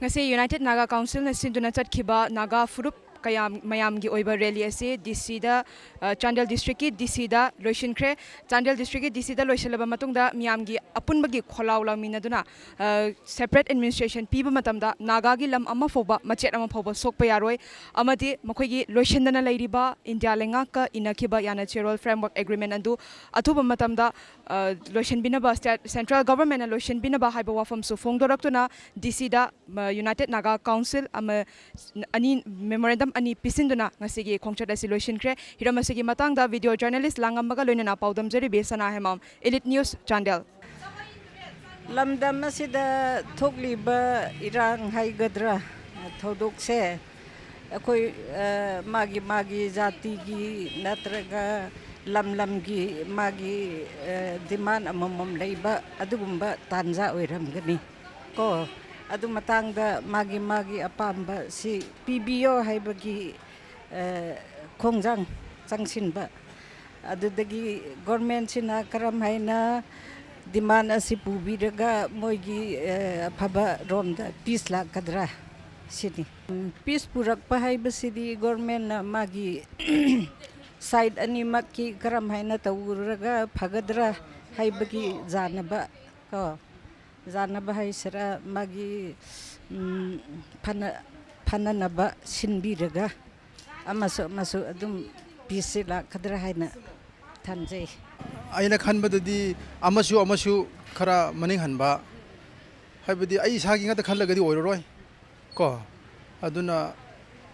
Ngasi United Naga Council na sinduna chatkiba Naga furup kayam mayamgi oiba rally asi D C da, uh, Chandel District ki D C da loishin kre. Chandel District ki D C da loishin laba matungda miyamgi apunbagi kholau lau mina duna, uh, separate administration piba matamda Naga gi lam ama fauba, machet ama fauba sokpa yaroi. Amadi makhoi gi loishin dana lairiba India lengaka ina kiba yana Cherol Framework Agreement andu atuba matamda, uh, loishin binaba state, central government na loishin binaba haiba wafam su fongdorak tuna D C da, uh, United Naga Council ama ani memorandum ani pisinduna ngasigi khongchat asi loishin kre. Hiram asigi matangda video journalist Langam Maga loinana paudam jaribi Sana Hemam, Elite News, Chandel. ꯂꯝꯗꯝ ꯑꯁꯤꯗ ꯊꯣꯛꯂꯤꯕ ꯏꯔꯥꯡ ꯍꯥꯏꯒꯗ꯭ꯔꯥ, ꯊꯧꯗꯣꯛꯁꯦ ꯑꯩꯈꯣꯏ, ꯑ, ꯃꯥꯒꯤ ꯃꯥꯒꯤ ꯖꯥꯇꯤꯒꯤ ꯅꯠꯇ꯭ꯔꯒ ꯂꯝ ꯂꯝꯒꯤ ꯃꯥꯒꯤ, ꯑ, demand ꯑꯃꯃꯝ ꯂꯩꯕ ꯑꯗꯨꯒꯨꯝꯕ ꯇꯥꯟꯖꯥ ꯑꯣꯏꯔꯝꯒꯅꯤ ꯀꯣ꯫ ꯑꯗꯨ ꯃꯇꯥꯡꯗ ꯃꯥꯒꯤ ꯃꯥꯒꯤ ꯑꯄꯥꯝꯕ ꯁꯤ ꯄꯤꯕꯤꯌꯣ ꯍꯥꯏꯕꯒꯤ, ꯑ, ꯈꯣꯡꯖꯪ ꯆꯪꯁꯤꯟꯕ꯫ ꯑꯗꯨꯗꯒꯤ ꯒꯣꯔꯃꯦꯟꯁꯤꯅ ꯀꯔꯝ ꯍꯥꯏꯅ demand ꯑꯁꯤ ꯄꯨꯕꯤꯔꯒ ꯃꯣꯏꯒꯤ, ꯑ, ꯑꯐꯕ ꯔꯣꯝꯗ peace ꯂꯥꯛꯀꯗ꯭ꯔꯥ ꯁꯤꯅꯤ꯫ ꯎꯝ, peace ꯄꯨꯔꯛꯄ ꯍꯥꯏꯕꯁꯤꯗꯤ ꯒꯣꯔꯃꯦꯟꯅ ꯃꯥꯒꯤ side ꯑꯅꯤꯃꯛꯀꯤ ꯀꯔꯝ ꯍꯥꯏꯅ ꯇꯧꯔꯒ ꯐꯒꯗ꯭ꯔꯥ ꯍꯥꯏꯕꯒꯤ ꯌꯥꯅꯕ ꯀꯣ, ꯌꯥꯅꯕ ꯍꯥꯏꯁꯤꯔꯥ, ꯃꯥꯒꯤ, ꯎꯝ, ꯐꯅ-, ꯐꯅꯅꯕ ꯁꯤꯟꯕꯤꯔꯒ ꯑꯃꯁꯨ ꯑꯃꯁꯨ ꯑꯗꯨꯝ peace ꯁꯤ ꯂꯥꯛꯀꯗ꯭ꯔꯥ ꯍꯥꯏꯅ ꯊꯝꯖꯩ꯫ ꯑꯩꯅ ꯈꯟꯕꯗꯗꯤ ꯑꯃꯁꯨ ꯑꯃꯁꯨ ꯈꯔ ꯃꯅꯤꯡ ꯍꯟꯕ, ꯍꯥꯏꯕꯗꯤ ꯑꯩ ꯏꯁꯥꯒꯤ ꯉꯥꯛꯇ ꯈꯜꯂꯒꯗꯤ ꯑꯣꯏꯔꯔꯣꯏ ꯀꯣ꯫ ꯑꯗꯨꯅ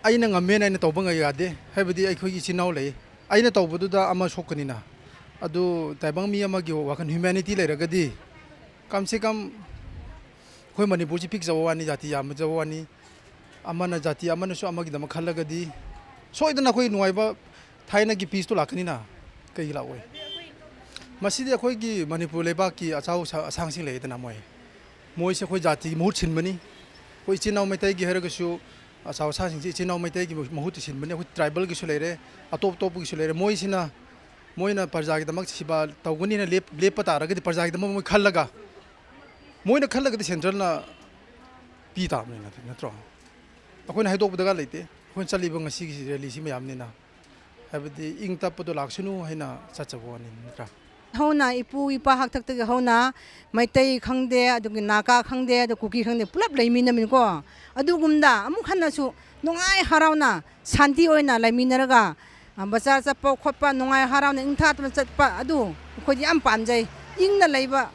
ꯑꯩꯅ ꯉꯝꯃꯦꯅ ꯑꯩꯅ ꯇꯧꯕ ꯉ-, ꯌꯥꯗꯦ, ꯍꯥꯏꯕꯗꯤ ꯑꯩꯈꯣꯏꯒꯤ ꯏꯆꯤꯟ ꯏꯅꯥꯎ ꯂꯩ, ꯑꯩꯅ ꯇꯧꯕꯗꯨꯗ ꯑꯃ ꯁꯣꯛꯀꯅꯤꯅ꯫ ꯑꯗꯨ ꯇꯥꯏꯕꯪ ꯃꯤ ꯑꯃꯒꯤ ꯋꯥꯈꯜ humanity ꯂꯩꯔꯒꯗꯤ, ꯀꯝ ꯁꯦ ꯀꯝ ꯑꯩꯈꯣꯏ ꯃꯅꯤꯄꯨꯔꯁꯤ ꯄꯤꯛꯆꯕ ꯋꯥꯅꯤ, ꯖꯥꯇꯤ ꯌꯥꯝꯖꯕ ꯋꯥꯅꯤ, ꯑꯃꯅ ꯖꯥꯇꯤ ꯑꯃꯅꯁꯨ ꯑꯃꯒꯤꯗꯃꯛ ꯈꯜꯂꯒꯗꯤ ꯁꯣꯏꯗꯅ ꯑꯩꯈꯣꯏ ꯅꯨꯡꯉꯥꯏꯕ ꯊꯥꯏꯅꯒꯤ peace ꯇꯣ ꯂꯥꯛꯀꯅꯤꯅ꯫ ꯀꯩꯒꯤ ꯂꯥꯛꯑꯣꯏ? ꯃꯁꯤꯗꯤ ꯑꯩꯈꯣꯏꯒꯤ ꯃꯅꯤꯄꯨꯔ ꯂꯩꯕꯥꯛꯀꯤ ꯑꯆꯧ ꯑꯁꯥ-, ꯑꯁꯥꯡꯁꯤꯡ ꯂꯩꯗꯅ ꯃꯣꯏ꯫ ꯃꯣꯏꯁꯦ ꯑꯩꯈꯣꯏ ꯖꯥꯇꯤꯒꯤ ꯃꯍꯨꯠ ꯁꯤꯟꯕꯅꯤ꯫ ꯑꯩꯈꯣꯏ ꯏꯆꯤꯟ ꯏꯅꯥꯎ ꯃꯩꯇꯩꯒꯤ ꯍꯥꯏꯔꯒꯁꯨ, ꯑꯆꯧ ꯑꯁꯥꯡꯁꯤꯡꯁꯦ ꯏꯆꯤꯟ ꯏꯅꯥꯎ ꯃꯩꯇꯩꯒꯤ ꯃꯍꯨꯠꯇ ꯁꯤꯟꯕꯅꯤ꯫ ꯑꯩꯈꯣꯏ ꯇ꯭ꯔꯥꯏꯕꯦꯜꯒꯤꯁꯨ ꯂꯩꯔꯦ, ꯑꯇꯣꯞ ꯑꯇꯣꯞꯄꯒꯤꯁꯨ ꯂꯩꯔꯦ꯫ ꯃꯣꯏꯁꯤꯅ, ꯃꯣꯏꯅ ꯄ꯭ꯔꯖꯥꯒꯤꯗꯃꯛ ꯁꯦꯕꯥ ꯇꯧꯒꯅꯤꯅ ꯂꯦꯞ-, ꯂꯦꯞꯄ ꯇꯥꯔꯒꯗꯤ, ꯄ꯭ꯔꯖꯥꯒꯤꯗꯃꯛ ꯃꯣꯏ ꯈꯜꯂꯒ, ꯃꯣꯏꯅ ꯈꯜꯂꯒꯗꯤ ꯁꯦꯟꯇ꯭ꯔꯦꯜꯅ ꯄꯤ ꯇꯥꯕꯅꯤ, ꯅꯠꯇ꯭ꯔꯣ? ꯑꯩꯈꯣꯏꯅ ꯍꯥꯏꯗꯣꯛꯄ ꯗꯔꯀꯥꯔ ꯂꯩꯇꯦ꯫ ꯑꯩꯈꯣꯏꯅ ꯆꯠꯂꯤꯕ ꯉꯁꯤꯒꯤ ꯔꯦꯂꯤꯁꯤ ꯃꯌꯥꯝꯅꯤꯅ, ꯍꯥꯏꯕꯗꯤ ꯏꯪ ꯇꯞꯄꯗꯣ ꯂꯥꯛꯁꯅꯨ ꯍꯥꯏꯅ ꯆꯠꯆꯕ ꯋꯥꯅꯤ, ꯅꯠꯇ꯭ꯔꯥ? ꯍꯧꯅ ꯏꯄꯨ ꯏꯄꯥ ꯍꯥꯛꯇꯛꯇꯒꯤ ꯍꯧꯅ ꯃꯩꯇꯩ ꯈꯪꯗꯦ, ꯑꯗꯨꯒꯤ ꯅꯥꯒꯥ ꯈꯪꯗꯦ, ꯑꯗꯨ ꯀꯨꯀꯤ ꯈꯪꯗꯦ, ꯄꯨꯂꯞ ꯂꯩꯃꯤꯟꯅꯕꯅꯤꯀꯣ꯫ ꯑꯗꯨꯒꯨꯝꯗ ꯑꯃꯨꯛ ꯍꯟꯅꯁꯨ ꯅꯨꯡꯉꯥꯏ ꯍꯔꯥꯎꯅ ꯁꯥꯟꯇꯤ ꯑꯣꯏꯅ ꯂꯩꯃꯤꯟꯅꯔꯒ, ꯑ, ꯕꯖꯥꯔ ꯆꯠꯄ ꯈꯣꯠꯄ, ꯅꯨꯡꯉꯥꯏ ꯍꯔꯥꯎꯅ ꯏꯪꯊꯥ ꯇꯞꯅ ꯆꯠꯄ ꯑꯗꯨ ꯑꯩꯈꯣꯏꯗꯤ ꯌꯥꯝ ꯄꯥꯝꯖꯩ꯫ ꯏꯪꯅ ꯂꯩꯕ,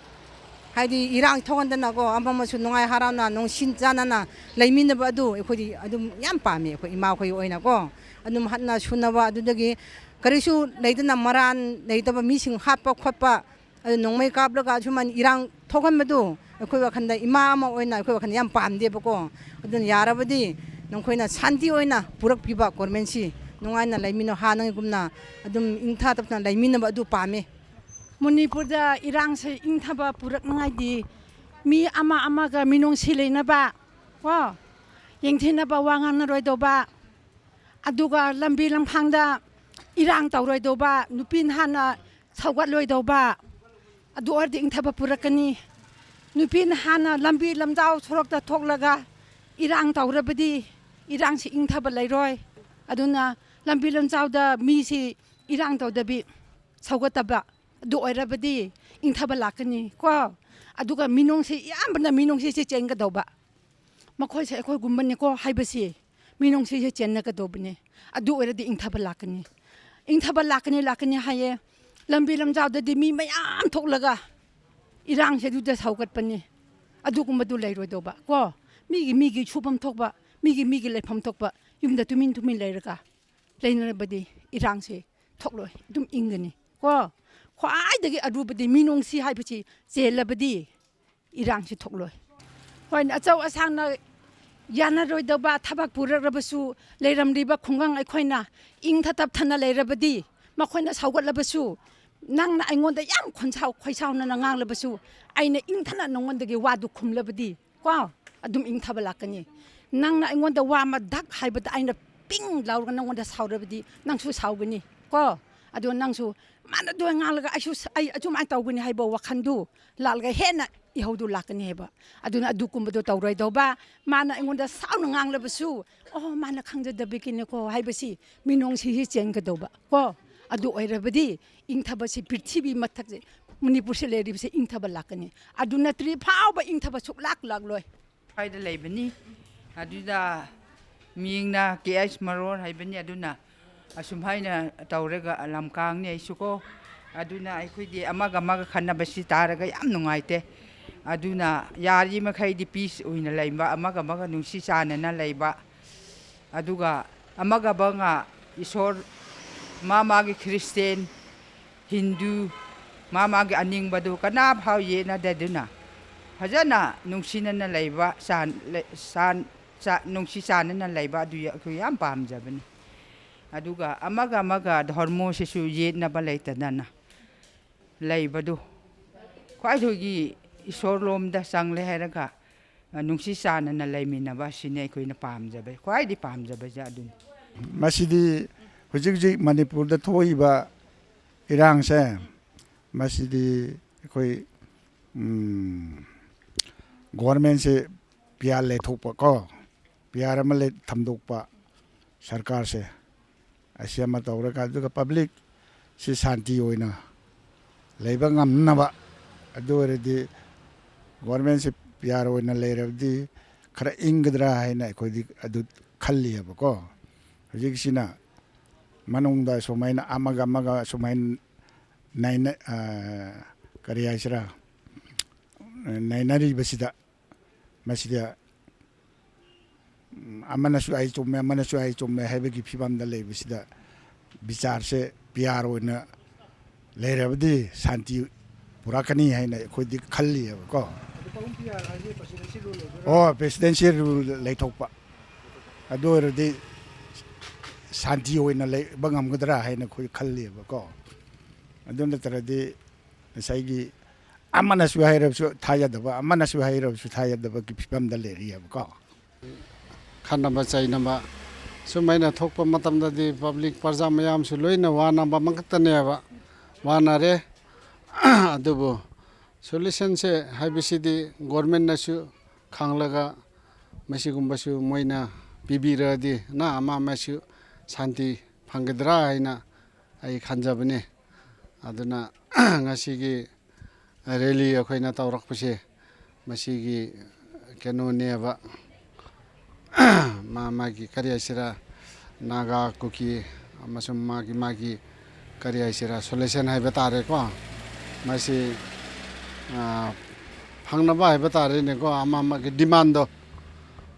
ꯍꯥꯏꯗꯤ ꯏꯔꯥꯡ ꯊꯣꯛꯍꯟꯗꯅꯀꯣ, ꯑꯃꯃꯁꯨ ꯅꯨꯡꯉꯥꯏ ꯍꯔꯥꯎꯅ ꯅꯨꯡꯁꯤ ꯆꯥꯟꯅꯅ ꯂꯩꯃꯤꯟꯅꯕ ꯑꯗꯨ ꯑꯩꯈꯣꯏꯗꯤ ꯑꯗꯨꯝ ꯌꯥꯝ ꯄꯥꯝꯃꯤ, ꯑꯩꯈꯣꯏ ꯏꯃꯥꯈꯣꯏ ꯑꯣꯏꯅꯀꯣ꯫ ꯑꯗꯨꯝ ꯍꯠꯅ ꯁꯨꯅꯕ, ꯑꯗꯨꯗꯒꯤ ꯀꯔꯤꯁꯨ ꯂꯩꯗꯅ ꯃꯔꯥꯟ ꯂꯩꯇꯕ ꯃꯤꯁꯤꯡ ꯍꯥꯠꯄ ꯈꯣꯠꯄ, ꯑꯗꯨ ꯅꯣꯡꯃꯩ ꯀꯥꯞꯂꯒ ꯑꯁꯨꯃꯥꯏꯅ ꯏꯔꯥꯡ ꯊꯣꯛꯍꯟꯕꯗꯨ ꯑꯩꯈꯣꯏ ꯋꯥꯈꯜꯗ, ꯏꯃꯥ ꯑꯃ ꯑꯣꯏꯅ ꯑꯩꯈꯣꯏ ꯋꯥꯈꯜꯗ ꯌꯥꯝ ꯄꯥꯝꯗꯦꯕꯀꯣ꯫ ꯑꯗꯨꯅ ꯌꯥꯔꯕꯗꯤ ꯅꯈꯣꯏꯅ ꯁꯥꯟꯇꯤ ꯑꯣꯏꯅ ꯄꯨꯔꯛꯄꯤꯕ ꯒꯣꯔꯃꯦꯟꯁꯤ, ꯅꯨꯡꯉꯥꯏꯅ ꯂꯩꯃꯤꯟꯅꯧ, ꯍꯥꯟꯅꯒꯨꯝꯅ ꯑꯗꯨꯝ ꯏꯪꯊꯥ ꯇꯞꯅ ꯂꯩꯃꯤꯟꯅꯕ ꯑꯗꯨ ꯄꯥꯝꯃꯦ꯫ ꯃꯅꯤꯄꯨꯔꯗ ꯏꯔꯥꯡꯁꯦ ꯏꯪꯊꯕ ꯄꯨꯔꯛꯅꯉꯥꯏꯗꯤ ꯃꯤ ꯑꯃ ꯑꯃꯒ ꯃꯤꯅꯨꯡꯁꯤ ꯂꯩꯅꯕ ꯀꯣ, ꯌꯦꯡꯊꯤꯅꯕ ꯋꯥ ꯉꯥꯡꯅꯔꯣꯏꯗꯧꯕ, ꯑꯗꯨꯒ ꯂꯝꯕꯤ ꯂꯝꯈꯥꯡꯗ ꯏꯔꯥꯡ ꯇꯧꯔꯣꯏꯗꯧꯕ, ꯅꯨꯄꯤ ꯅꯍꯥꯅ ꯁꯧꯒꯠꯂꯣꯏꯗꯧꯕ, ꯑꯗꯨ ꯑꯣꯏꯔꯗꯤ ꯏꯪꯊꯕ ꯄꯨꯔꯛꯀꯅꯤ꯫ ꯅꯨꯄꯤ ꯅꯍꯥꯅ ꯂꯝꯕꯤ ꯂꯝꯖꯥꯎ ꯁꯣꯔꯣꯛꯇ ꯊꯣꯛꯂꯒ ꯏꯔꯥꯡ ꯇꯧꯔꯕꯗꯤ ꯏꯔꯥꯡꯁꯤ ꯏꯪꯊꯕ ꯂꯩꯔꯣꯏ꯫ ꯑꯗꯨꯅ ꯂꯝꯕꯤ ꯂꯝꯖꯥꯎꯗ ꯃꯤꯁꯤ ꯏꯔꯥꯡ ꯇꯧꯗꯕꯤ ꯁꯧꯒꯠꯇꯕ, ꯑꯗꯨ ꯑꯣꯏꯔꯕꯗꯤ ꯏꯪꯊꯕ ꯂꯥꯛꯀꯅꯤ ꯀꯣ꯫ ꯑꯗꯨꯒ ꯃꯤꯅꯨꯡꯁꯤ, ꯑꯌꯥꯝꯕꯅ ꯃꯤꯅꯨꯡꯁꯤꯁꯦ ꯆꯦꯟꯒꯗꯧꯕ꯫ ꯃꯈꯣꯏꯁꯦ ꯑꯩꯈꯣꯏꯒꯨꯝꯕꯅꯤꯀꯣ ꯍꯥꯏꯕꯁꯤ ꯃꯤꯅꯨꯡꯁꯤꯁꯦ ꯆꯦꯟꯅꯒꯗꯧꯕꯅꯦ꯫ ꯑꯗꯨ ꯑꯣꯏꯔꯗꯤ ꯏꯪꯊꯕ ꯂꯥꯛꯀꯅꯤ꯫ ꯏꯪꯊꯕ ꯂꯥꯛꯀꯅꯤ, ꯂꯥꯛꯀꯅꯤ ꯍꯥꯏꯌꯦ꯫ ꯂꯝꯕꯤ ꯂꯝꯖꯥꯎꯗꯗꯤ ꯃꯤ ꯃꯌꯥꯝ ꯊꯣꯛꯂꯒ ꯏꯔꯥꯡꯁꯦ ꯑꯗꯨꯗ ꯁꯧꯒꯠꯄꯅꯤ꯫ ꯑꯗꯨꯒꯨꯝꯕꯗꯨ ꯂꯩꯔꯣꯏꯗꯧꯕ ꯀꯣ꯫ ꯃꯤꯒꯤ ꯃꯤꯒꯤ ꯁꯨꯐꯝ ꯊꯣꯛꯄ, ꯃꯤꯒꯤ ꯃꯤꯒꯤ ꯂꯩꯐꯝ ꯊꯣꯛꯄ ꯌꯨꯝꯗ ꯇꯨꯃꯤꯟ ꯇꯨꯃꯤꯟ ꯂꯩꯔꯒ ꯂꯩꯅꯔꯕꯗꯤ ꯏꯔꯥꯡꯁꯦ ꯊꯣꯛꯂꯣꯏ, ꯑꯗꯨꯝ ꯏꯪꯒꯅꯤ ꯀꯣ꯫ ꯈ꯭ꯋꯥꯏꯗꯒꯤ ꯑꯔꯨꯕꯗꯤ ꯃꯤꯅꯨꯡꯁꯤ ꯍꯥꯏꯕꯁꯤ ꯆꯦꯜꯂꯕꯗꯤ ꯏꯔꯥꯡꯁꯤ ꯊꯣꯛꯂꯣꯏ꯫ ꯍꯣꯏ, ꯑꯆꯧ ꯑꯁꯥꯡꯅ ꯌꯥꯅꯔꯣꯏꯗꯕ ꯊꯕꯛ ꯄꯨꯔꯛꯂꯕꯁꯨ, ꯂꯩꯔꯝꯂꯤꯕ ꯈꯨꯡꯒꯪ ꯑꯩꯈꯣꯏꯅ ꯏꯪꯊ ꯇꯞꯊꯅ ꯂꯩꯔꯕꯗꯤ, ꯃꯈꯣꯏꯅ ꯁꯧꯒꯠꯂꯕꯁꯨ ꯅꯪꯅ ꯑꯩꯉꯣꯟꯗ ꯌꯥꯝ ꯈꯣꯟꯁꯥꯎ ꯈꯣꯏꯁꯥꯎꯅꯅ ꯉꯥꯡꯂꯕꯁꯨ, ꯑꯩꯅ ꯏꯪꯊꯅ ꯅꯉꯣꯟꯗꯒꯤ ꯋꯥꯗꯨ ꯈꯨꯝꯂꯕꯗꯤ, ꯀꯣ, ꯑꯗꯨꯝ ꯏꯪꯊꯕ ꯂꯥꯛꯀꯅꯤ꯫ ꯅꯪꯅ ꯑꯩꯉꯣꯟꯗ ꯋꯥ ꯑꯃ ꯗꯛ ꯍꯥꯏꯕꯗ ꯑꯩꯅ ꯄꯤꯡ ꯂꯥꯎꯔꯒ ꯅꯉꯣꯟꯗ ꯁꯥꯎꯔꯕꯗꯤ, ꯅꯪꯁꯨ ꯁꯥꯎꯒꯅꯤ, ꯀꯣ꯫ ꯑꯗꯣ ꯅꯪꯁꯨ ꯃꯥꯅ ꯑꯗꯨꯃꯥꯏꯅ ꯉꯥꯡꯂꯒ ꯑꯩꯁꯨ ꯁ-, ꯑꯩ ꯑꯗꯨꯃꯥꯏꯅ ꯇꯧꯒꯅꯤ ꯍꯥꯏꯕ ꯋꯥꯈꯜꯗꯨ ꯂꯥꯛꯂꯒ ꯍꯦꯟꯅ ꯏꯍꯧꯗꯨ ꯂꯥꯛꯀꯅꯤ ꯍꯥꯏꯕ꯫ ꯑꯗꯨꯅ ꯑꯗꯨꯒꯨꯝꯕꯗꯣ ꯇꯧꯔꯣꯏꯗꯧꯕ꯫ ꯃꯥꯅ ꯑꯩꯉꯣꯟꯗ ꯁꯥꯎꯅ ꯉꯥꯡꯂꯕꯁꯨ, "ꯑꯣ, ꯃꯥꯅ ꯈꯪꯖꯗꯕꯒꯤꯅꯦꯀꯣ" ꯍꯥꯏꯕꯁꯤ ꯃꯤꯅꯨꯡꯁꯤ ꯆꯦꯟꯒꯗꯧꯕ, ꯀꯣ꯫ ꯑꯗꯨ ꯑꯣꯏꯔꯕꯗꯤ ꯏꯪꯊꯕꯁꯤ ꯄ꯭ꯔꯤꯊꯤꯕꯤ ꯃꯊꯛꯁꯦ, ꯃꯅꯤꯄꯨꯔꯁꯤ ꯂꯩꯔꯤꯕꯁꯦ ꯏꯪꯊꯕ ꯂꯥꯛꯀꯅꯤ꯫ ꯑꯗꯨ ꯅꯠꯇ꯭ꯔꯤ ꯐꯥꯎꯕ ꯏꯪꯊꯕ ꯁꯨꯛꯂꯥꯛ ꯂꯥꯛꯂꯣꯏ꯫ ꯁ꯭ꯋꯥꯏꯗ ꯂꯩꯕꯅꯤ꯫ ꯑꯗꯨꯗ ꯃꯤꯡꯅ ꯀꯦ ꯑꯩꯁ ꯃꯔꯣꯔ ꯍꯥꯏꯕꯅꯤ꯫ ꯑꯗꯨꯅ ꯑꯁꯨꯝ ꯍꯥꯏꯅ ꯇꯧꯔꯒ ꯂꯝꯀꯥꯡꯅꯤ ꯑꯩꯁꯨꯀꯣ꯫ ꯑꯗꯨꯅ ꯑꯩꯈꯣꯏꯗꯤ ꯑꯃꯒ ꯑꯃꯒ ꯈꯠꯅꯕꯁꯤ ꯇꯥꯔꯒ ꯌꯥꯝ ꯅꯨꯡꯉꯥꯏꯇꯦ꯫ ꯑꯗꯨꯅ ꯌꯥꯔꯤ ꯃꯈꯩꯗꯤ ꯄꯤꯁ ꯑꯣꯏꯅ ꯂꯩꯕ, ꯑꯃꯒ ꯑꯃꯒ ꯅꯨꯡꯁꯤ ꯆꯥꯟꯅꯅ ꯂꯩꯕ, ꯑꯗꯨꯒ ꯑꯃꯒ ꯑꯃꯒ ꯏꯁꯣꯔ, ꯃꯥ ꯃꯥꯒꯤ ꯈ꯭ꯔꯤꯁꯇꯦꯟ, ꯍꯤꯟꯗꯨ, ꯃꯥ ꯃꯥꯒꯤ ꯑꯅꯤꯡꯕꯗꯨ ꯀꯅꯥ ꯐꯥꯎ ꯌꯦꯠꯅꯗꯗꯨꯅ ꯐꯖꯅ ꯅꯨꯡꯁꯤꯅꯅ ꯂꯩꯕ, ꯆꯥꯟ-, ꯂꯩ-, ꯆꯥꯟ-, ꯆꯥ-, ꯅꯨꯡꯁꯤ ꯆꯥꯟꯅꯅ ꯂꯩꯕ ꯑꯗꯨ ꯑꯩꯈꯣꯏ ꯌꯥꯝ ꯄꯥꯝꯖꯕꯅꯤ꯫ ꯑꯗꯨꯒ ꯑꯃꯒ ꯑꯃꯒ ꯙꯔꯃꯣꯁꯤꯁꯨ ꯌꯦꯠꯅꯕ ꯂꯩꯇꯗꯅ ꯂꯩꯕꯗꯨ ꯈ꯭ꯋꯥꯏꯗꯒꯤ ꯏꯁꯣꯔ ꯂꯣꯝꯗ ꯆꯪꯂꯦ ꯍꯥꯏꯔꯒ, ꯑ, ꯅꯨꯡꯁꯤ ꯆꯥꯟꯅꯅ ꯂꯩꯃꯤꯟꯅꯕ ꯑꯁꯤꯅꯤ ꯑꯩꯈꯣꯏꯅ ꯄꯥꯝꯖꯕ, ꯈ꯭ꯋꯥꯏꯗꯒꯤ ꯄꯥꯝꯖꯕꯁꯦ ꯑꯗꯨꯅꯤ꯫ ꯃꯁꯤꯗꯤ ꯍꯧꯖꯤꯛ ꯍꯧꯖꯤꯛ ꯃꯅꯤꯄꯨꯔꯗ ꯊꯣꯛꯏꯕ ꯏꯔꯥꯡꯁꯦ, ꯃꯁꯤꯗꯤ ꯑꯩꯈꯣꯏ, ꯎꯝ, ꯒꯣꯔꯃꯦꯟꯁꯦ ꯄꯤ ꯑꯥꯔ ꯂꯩꯊꯣꯛꯄ ꯀꯣ, ꯄꯤ ꯑꯥꯔ ꯑꯃ ꯂꯩ-, ꯊꯝꯗꯣꯛꯄ, ꯁꯔꯀꯥꯔꯁꯦ ꯑꯁꯤ ꯑꯃ ꯇꯧꯔꯒ, ꯑꯗꯨꯒ ꯄꯕ꯭ꯂꯤꯛꯁꯤ ꯁꯥꯟꯇꯤ ꯑꯣꯏꯅ ꯂꯩꯕ ꯉꯝꯅꯕ, ꯑꯗꯨ ꯑꯣꯏꯔꯗꯤ ꯒꯣꯔꯃꯦꯟꯁꯦ ꯄꯤ ꯑꯥꯔ ꯑꯣꯏꯅ ꯂꯩꯔꯕꯗꯤ ꯈꯔ ꯏꯪꯒꯗ꯭ꯔꯥ ꯍꯥꯏꯅ ꯑꯩꯈꯣꯏꯗꯤ ꯑꯗꯨ ꯈꯜꯂꯤꯑꯕꯀꯣ꯫ ꯍꯧꯖꯤꯛꯁꯤꯅ ꯃꯅꯨꯡꯗ ꯁꯨꯃꯥꯏꯅ ꯑꯃꯒ ꯑꯃꯒ ꯁꯨꯃꯥꯏꯅ ꯅꯥꯏꯅ-, ꯑ, ꯀꯔꯤ ꯍꯥꯏꯁꯤꯔꯥ, ꯅꯩꯅꯔꯤꯕꯁꯤꯗ, ꯃꯁꯤꯗ, ꯎꯝ, ꯑꯃꯅꯁꯨ ꯑꯩ ꯆꯨꯝꯃꯦ, ꯑꯃꯅꯁꯨ ꯑꯩ ꯆꯨꯝꯃꯦ ꯍꯥꯏꯕꯒꯤ ꯐꯤꯕꯝꯗ ꯂꯩꯕꯁꯤꯗ, ꯕꯤꯆꯥꯔꯁꯦ ꯄꯤ ꯑꯥꯔ ꯑꯣꯏꯅ ꯂꯩꯔꯕꯗꯤ ꯁꯥꯟꯇꯤ ꯄꯨꯔꯛꯀꯅꯤ ꯍꯥꯏꯅ ꯑꯩꯈꯣꯏꯗꯤ ꯈꯜꯂꯤꯑꯕꯀꯣ꯫ ꯑꯗꯨ ꯄꯥꯎꯡ ꯄꯤ ꯑꯥꯔ ꯍꯥꯏꯁꯦ ꯄ꯭ꯔꯁꯤꯗꯦꯟꯁꯤ ꯔꯨꯜ ꯑꯣꯏꯗꯣꯏꯔꯥ? ꯑꯣ, ꯄ꯭ꯔꯦꯁꯤꯗꯦꯟꯁꯤꯌꯦꯜ ꯔꯨꯜ ꯂꯩꯊꯣꯛꯄ꯫ ꯑꯗꯨ ꯑꯣꯏꯔꯗꯤ ꯁꯥꯟꯇꯤ ꯑꯣꯏꯅ ꯂꯩꯕ ꯉꯝꯒꯗ꯭ꯔꯥ ꯍꯥꯏꯅ ꯑꯩꯈꯣꯏ ꯈꯜꯂꯤꯑꯕꯀꯣ꯫ ꯑꯗꯨ ꯅꯠꯇ꯭ꯔꯗꯤ ꯉꯁꯥꯏꯒꯤ ꯑꯃꯅꯁꯨ ꯍꯥꯏꯔꯕꯁꯨ ꯊꯥꯖꯗꯕ, ꯑꯃꯅꯁꯨ ꯍꯥꯏꯔꯕꯁꯨ ꯊꯥꯖꯗꯕꯒꯤ ꯐꯤꯕꯝꯗ ꯂꯩꯔꯤꯑꯕꯀꯣ꯫ ꯈꯠꯅꯕ ꯆꯩꯅꯕ ꯁꯨꯃꯥꯏꯅ ꯊꯣꯛꯄ ꯃꯇꯝꯗꯗꯤ ꯄꯕ꯭ꯂꯤꯛ ꯄ꯭ꯔꯖꯥ ꯃꯌꯥꯝꯁꯨ ꯂꯣꯏꯅ ꯋꯥꯅꯕ ꯑꯃꯈꯛꯇꯅꯦꯕ, ꯋꯥꯅꯔꯦ꯫ ꯑꯗꯨꯕꯨ ꯁꯣꯂꯨꯁꯟꯁꯦ ꯍꯥꯏꯕꯁꯤꯗꯤ ꯒꯣꯔꯃꯦꯟꯅꯁꯨ ꯈꯪꯂꯒ ꯃꯁꯤꯒꯨꯝꯕꯁꯨ ꯃꯣꯏꯅ ꯄꯤꯕꯤꯔꯗꯤ ꯅ ꯑꯃ ꯑꯃꯁꯨ ꯁꯥꯟꯇꯤ ꯐꯪꯒꯗ꯭ꯔꯥ ꯍꯥꯏꯅ ꯑꯩ ꯈꯟꯖꯕꯅꯤ꯫ ꯑꯗꯨꯅ ꯉꯁꯤꯒꯤ ꯔꯦꯂꯤ ꯑꯩꯈꯣꯏꯅ ꯇꯧꯔꯛꯄꯁꯦ ꯃꯁꯤꯒꯤ ꯀꯩꯅꯣꯅꯦꯕ, ꯃꯥ ꯃꯥꯒꯤ ꯀꯔꯤ ꯍꯥꯏꯁꯤꯔꯥ, ꯅꯥꯒꯥ, ꯀꯨꯀꯤ ꯑꯃꯁꯨꯡ ꯃꯥꯒꯤ ꯃꯥꯒꯤ ꯀꯔꯤ ꯍꯥꯏꯁꯤꯔꯥ, ꯁꯣꯂꯨꯁꯟ ꯍꯥꯏꯕ ꯇꯥꯔꯦꯀꯣ꯫ ꯃꯁꯤ, ꯑ, ꯐꯪꯅꯕ ꯍꯥꯏꯕ ꯇꯥꯔꯦꯅꯦꯀꯣ, ꯑꯃ ꯑꯃꯒꯤ ꯗꯤꯃꯥꯟꯗꯣ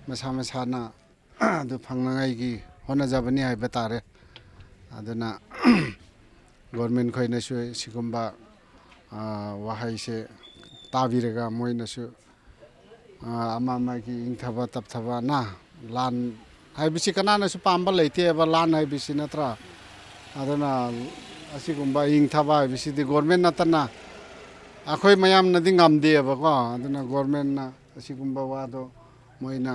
ꯃꯁꯥ ꯃꯁꯥꯅ ꯑꯗꯨ ꯐꯪꯅꯉꯥꯏꯒꯤ ꯍꯣꯠꯅꯖꯕꯅꯤ ꯍꯥꯏꯕ ꯇꯥꯔꯦ꯫ ꯑꯗꯨꯅ ꯒꯣꯔꯃꯦꯟ ꯈꯣꯏꯅꯁꯨ ꯁꯤꯒꯨꯝꯕ, ꯑ, ꯋꯥꯍꯩꯁꯦ ꯇꯥꯕꯤꯔꯒ ꯃꯣꯏꯅꯁꯨ, ꯑ, ꯑꯃ ꯑꯃꯒꯤ ꯏꯪꯊꯕ ꯇꯞꯊꯕ ꯅ ꯂꯥꯟ ꯍꯥꯏꯕꯁꯤ ꯀꯅꯥꯅꯁꯨ ꯄꯥꯝꯕ ꯂꯩꯇꯦꯕ, ꯂꯥꯟ ꯍꯥꯏꯕꯁꯤ ꯅꯠꯇ꯭ꯔꯥ? ꯑꯗꯨꯅ ꯑꯁꯤꯒꯨꯝꯕ ꯏꯪꯊꯕ ꯍꯥꯏꯕꯁꯤꯗꯤ ꯒꯣꯔꯃꯦꯟ ꯅꯠꯇꯅ ꯑꯩꯈꯣꯏ ꯃꯌꯥꯝꯅꯗꯤ ꯉꯝꯗꯦꯕꯀꯣ꯫ ꯑꯗꯨꯅ ꯒꯣꯔꯃꯦꯟꯅ ꯑꯁꯤꯒꯨꯝꯕ ꯋꯥꯗꯣ ꯃꯣꯏꯅ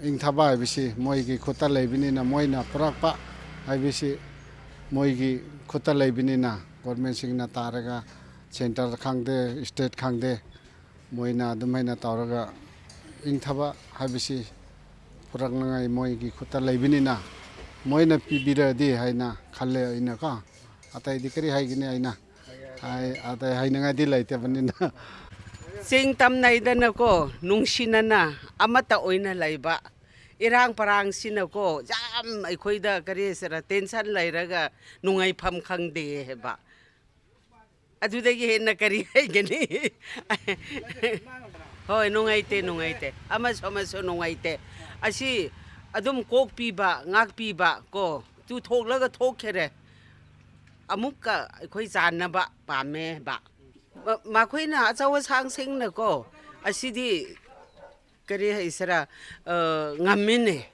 ꯏꯪꯊꯕ ꯍꯥꯏꯕꯁꯤ ꯃꯣꯏꯒꯤ ꯈꯨꯠꯇ ꯂꯩꯕꯅꯤꯅ, ꯃꯣꯏꯅ ꯄꯨꯔꯛꯄ ꯍꯥꯏꯕꯁꯤ ꯃꯣꯏꯒꯤ ꯈꯨꯠꯇ ꯂꯩꯕꯅꯤꯅ, ꯒꯣꯔꯃꯦꯟꯁꯤꯡꯅ ꯇꯥꯔꯒ ꯁꯦꯟꯇꯔ ꯈꯪꯗꯦ, ꯁ꯭ꯇꯦꯠ ꯈꯪꯗꯦ, ꯃꯣꯏꯅ ꯑꯗꯨꯃꯥꯏꯅ ꯇꯧꯔꯒ ꯏꯪꯊꯕ ꯍꯥꯏꯕꯁꯤ ꯄꯨꯔꯛꯅꯉꯥꯏ ꯃꯣꯏꯒꯤ ꯈꯨꯠꯇ ꯂꯩꯕꯅꯤꯅ, ꯃꯣꯏꯅ ꯄꯤꯕꯤꯔꯗꯤ ꯍꯥꯏꯅ ꯈꯜꯂꯦ ꯑꯩꯅꯀꯣ꯫ ꯑꯇꯩꯗꯤ ꯀꯔꯤ ꯍꯥꯏꯒꯅꯤ ꯑꯩꯅ? ꯍꯥꯏ-, ꯑꯇꯩ ꯍꯥꯏꯅꯉꯥꯏꯗꯤ ꯂꯩꯇꯕꯅꯤꯅ꯫ ꯆꯤꯡ ꯇꯝ ꯅꯥꯏꯗꯅꯀꯣ, ꯅꯨꯡꯁꯤꯅꯅ ꯑꯃꯠꯇ ꯑꯣꯏꯅ ꯂꯩꯕ꯫ ꯏꯔꯥꯡ ꯄꯔꯥꯡꯁꯤꯅꯀꯣ, ꯌꯥꯝ ꯑꯩꯈꯣꯏꯗ ꯀꯔꯤ ꯍꯥꯏꯁꯤꯔꯥ, ꯇꯦꯟꯁꯟ ꯂꯩꯔꯒ ꯅꯨꯡꯉꯥꯏꯐꯝ ꯈꯪꯗꯦ ꯍꯥꯏꯕ꯫ ꯑꯗꯨꯗꯒꯤ ꯍꯦꯟꯅ ꯀꯔꯤ ꯍꯥꯏꯒꯅꯤ? ꯍꯣꯏ, ꯅꯨꯡꯉꯥꯏꯇꯦ, ꯅꯨꯡꯉꯥꯏꯇꯦ꯫ ꯑꯃꯁꯨ ꯑꯃꯁꯨ ꯅꯨꯡꯉꯥꯏꯇꯦ꯫ ꯑꯁꯤ ꯑꯗꯨꯝ ꯀꯣꯛꯄꯤꯕ, ꯉꯥꯛꯄꯤꯕ ꯀꯣ, ꯇꯨ ꯊꯣꯛꯂꯒ ꯊꯣꯛꯈꯔꯦ꯫ ꯑꯃꯨꯛꯀ ꯑꯩꯈꯣꯏ ꯆꯥꯟꯅꯕ ꯄꯥꯝꯃꯦ ꯍꯥꯏꯕ꯫ ꯃ-, ꯃꯈꯣꯏꯅ ꯑꯆꯧ ꯑꯁꯥꯡꯁꯤꯡꯅꯀꯣ, ꯑꯁꯤꯗꯤ ꯀꯔꯤ ꯍꯥꯏꯁꯤꯔꯥ, ꯑ, ꯉꯝꯃꯤꯅꯦ꯫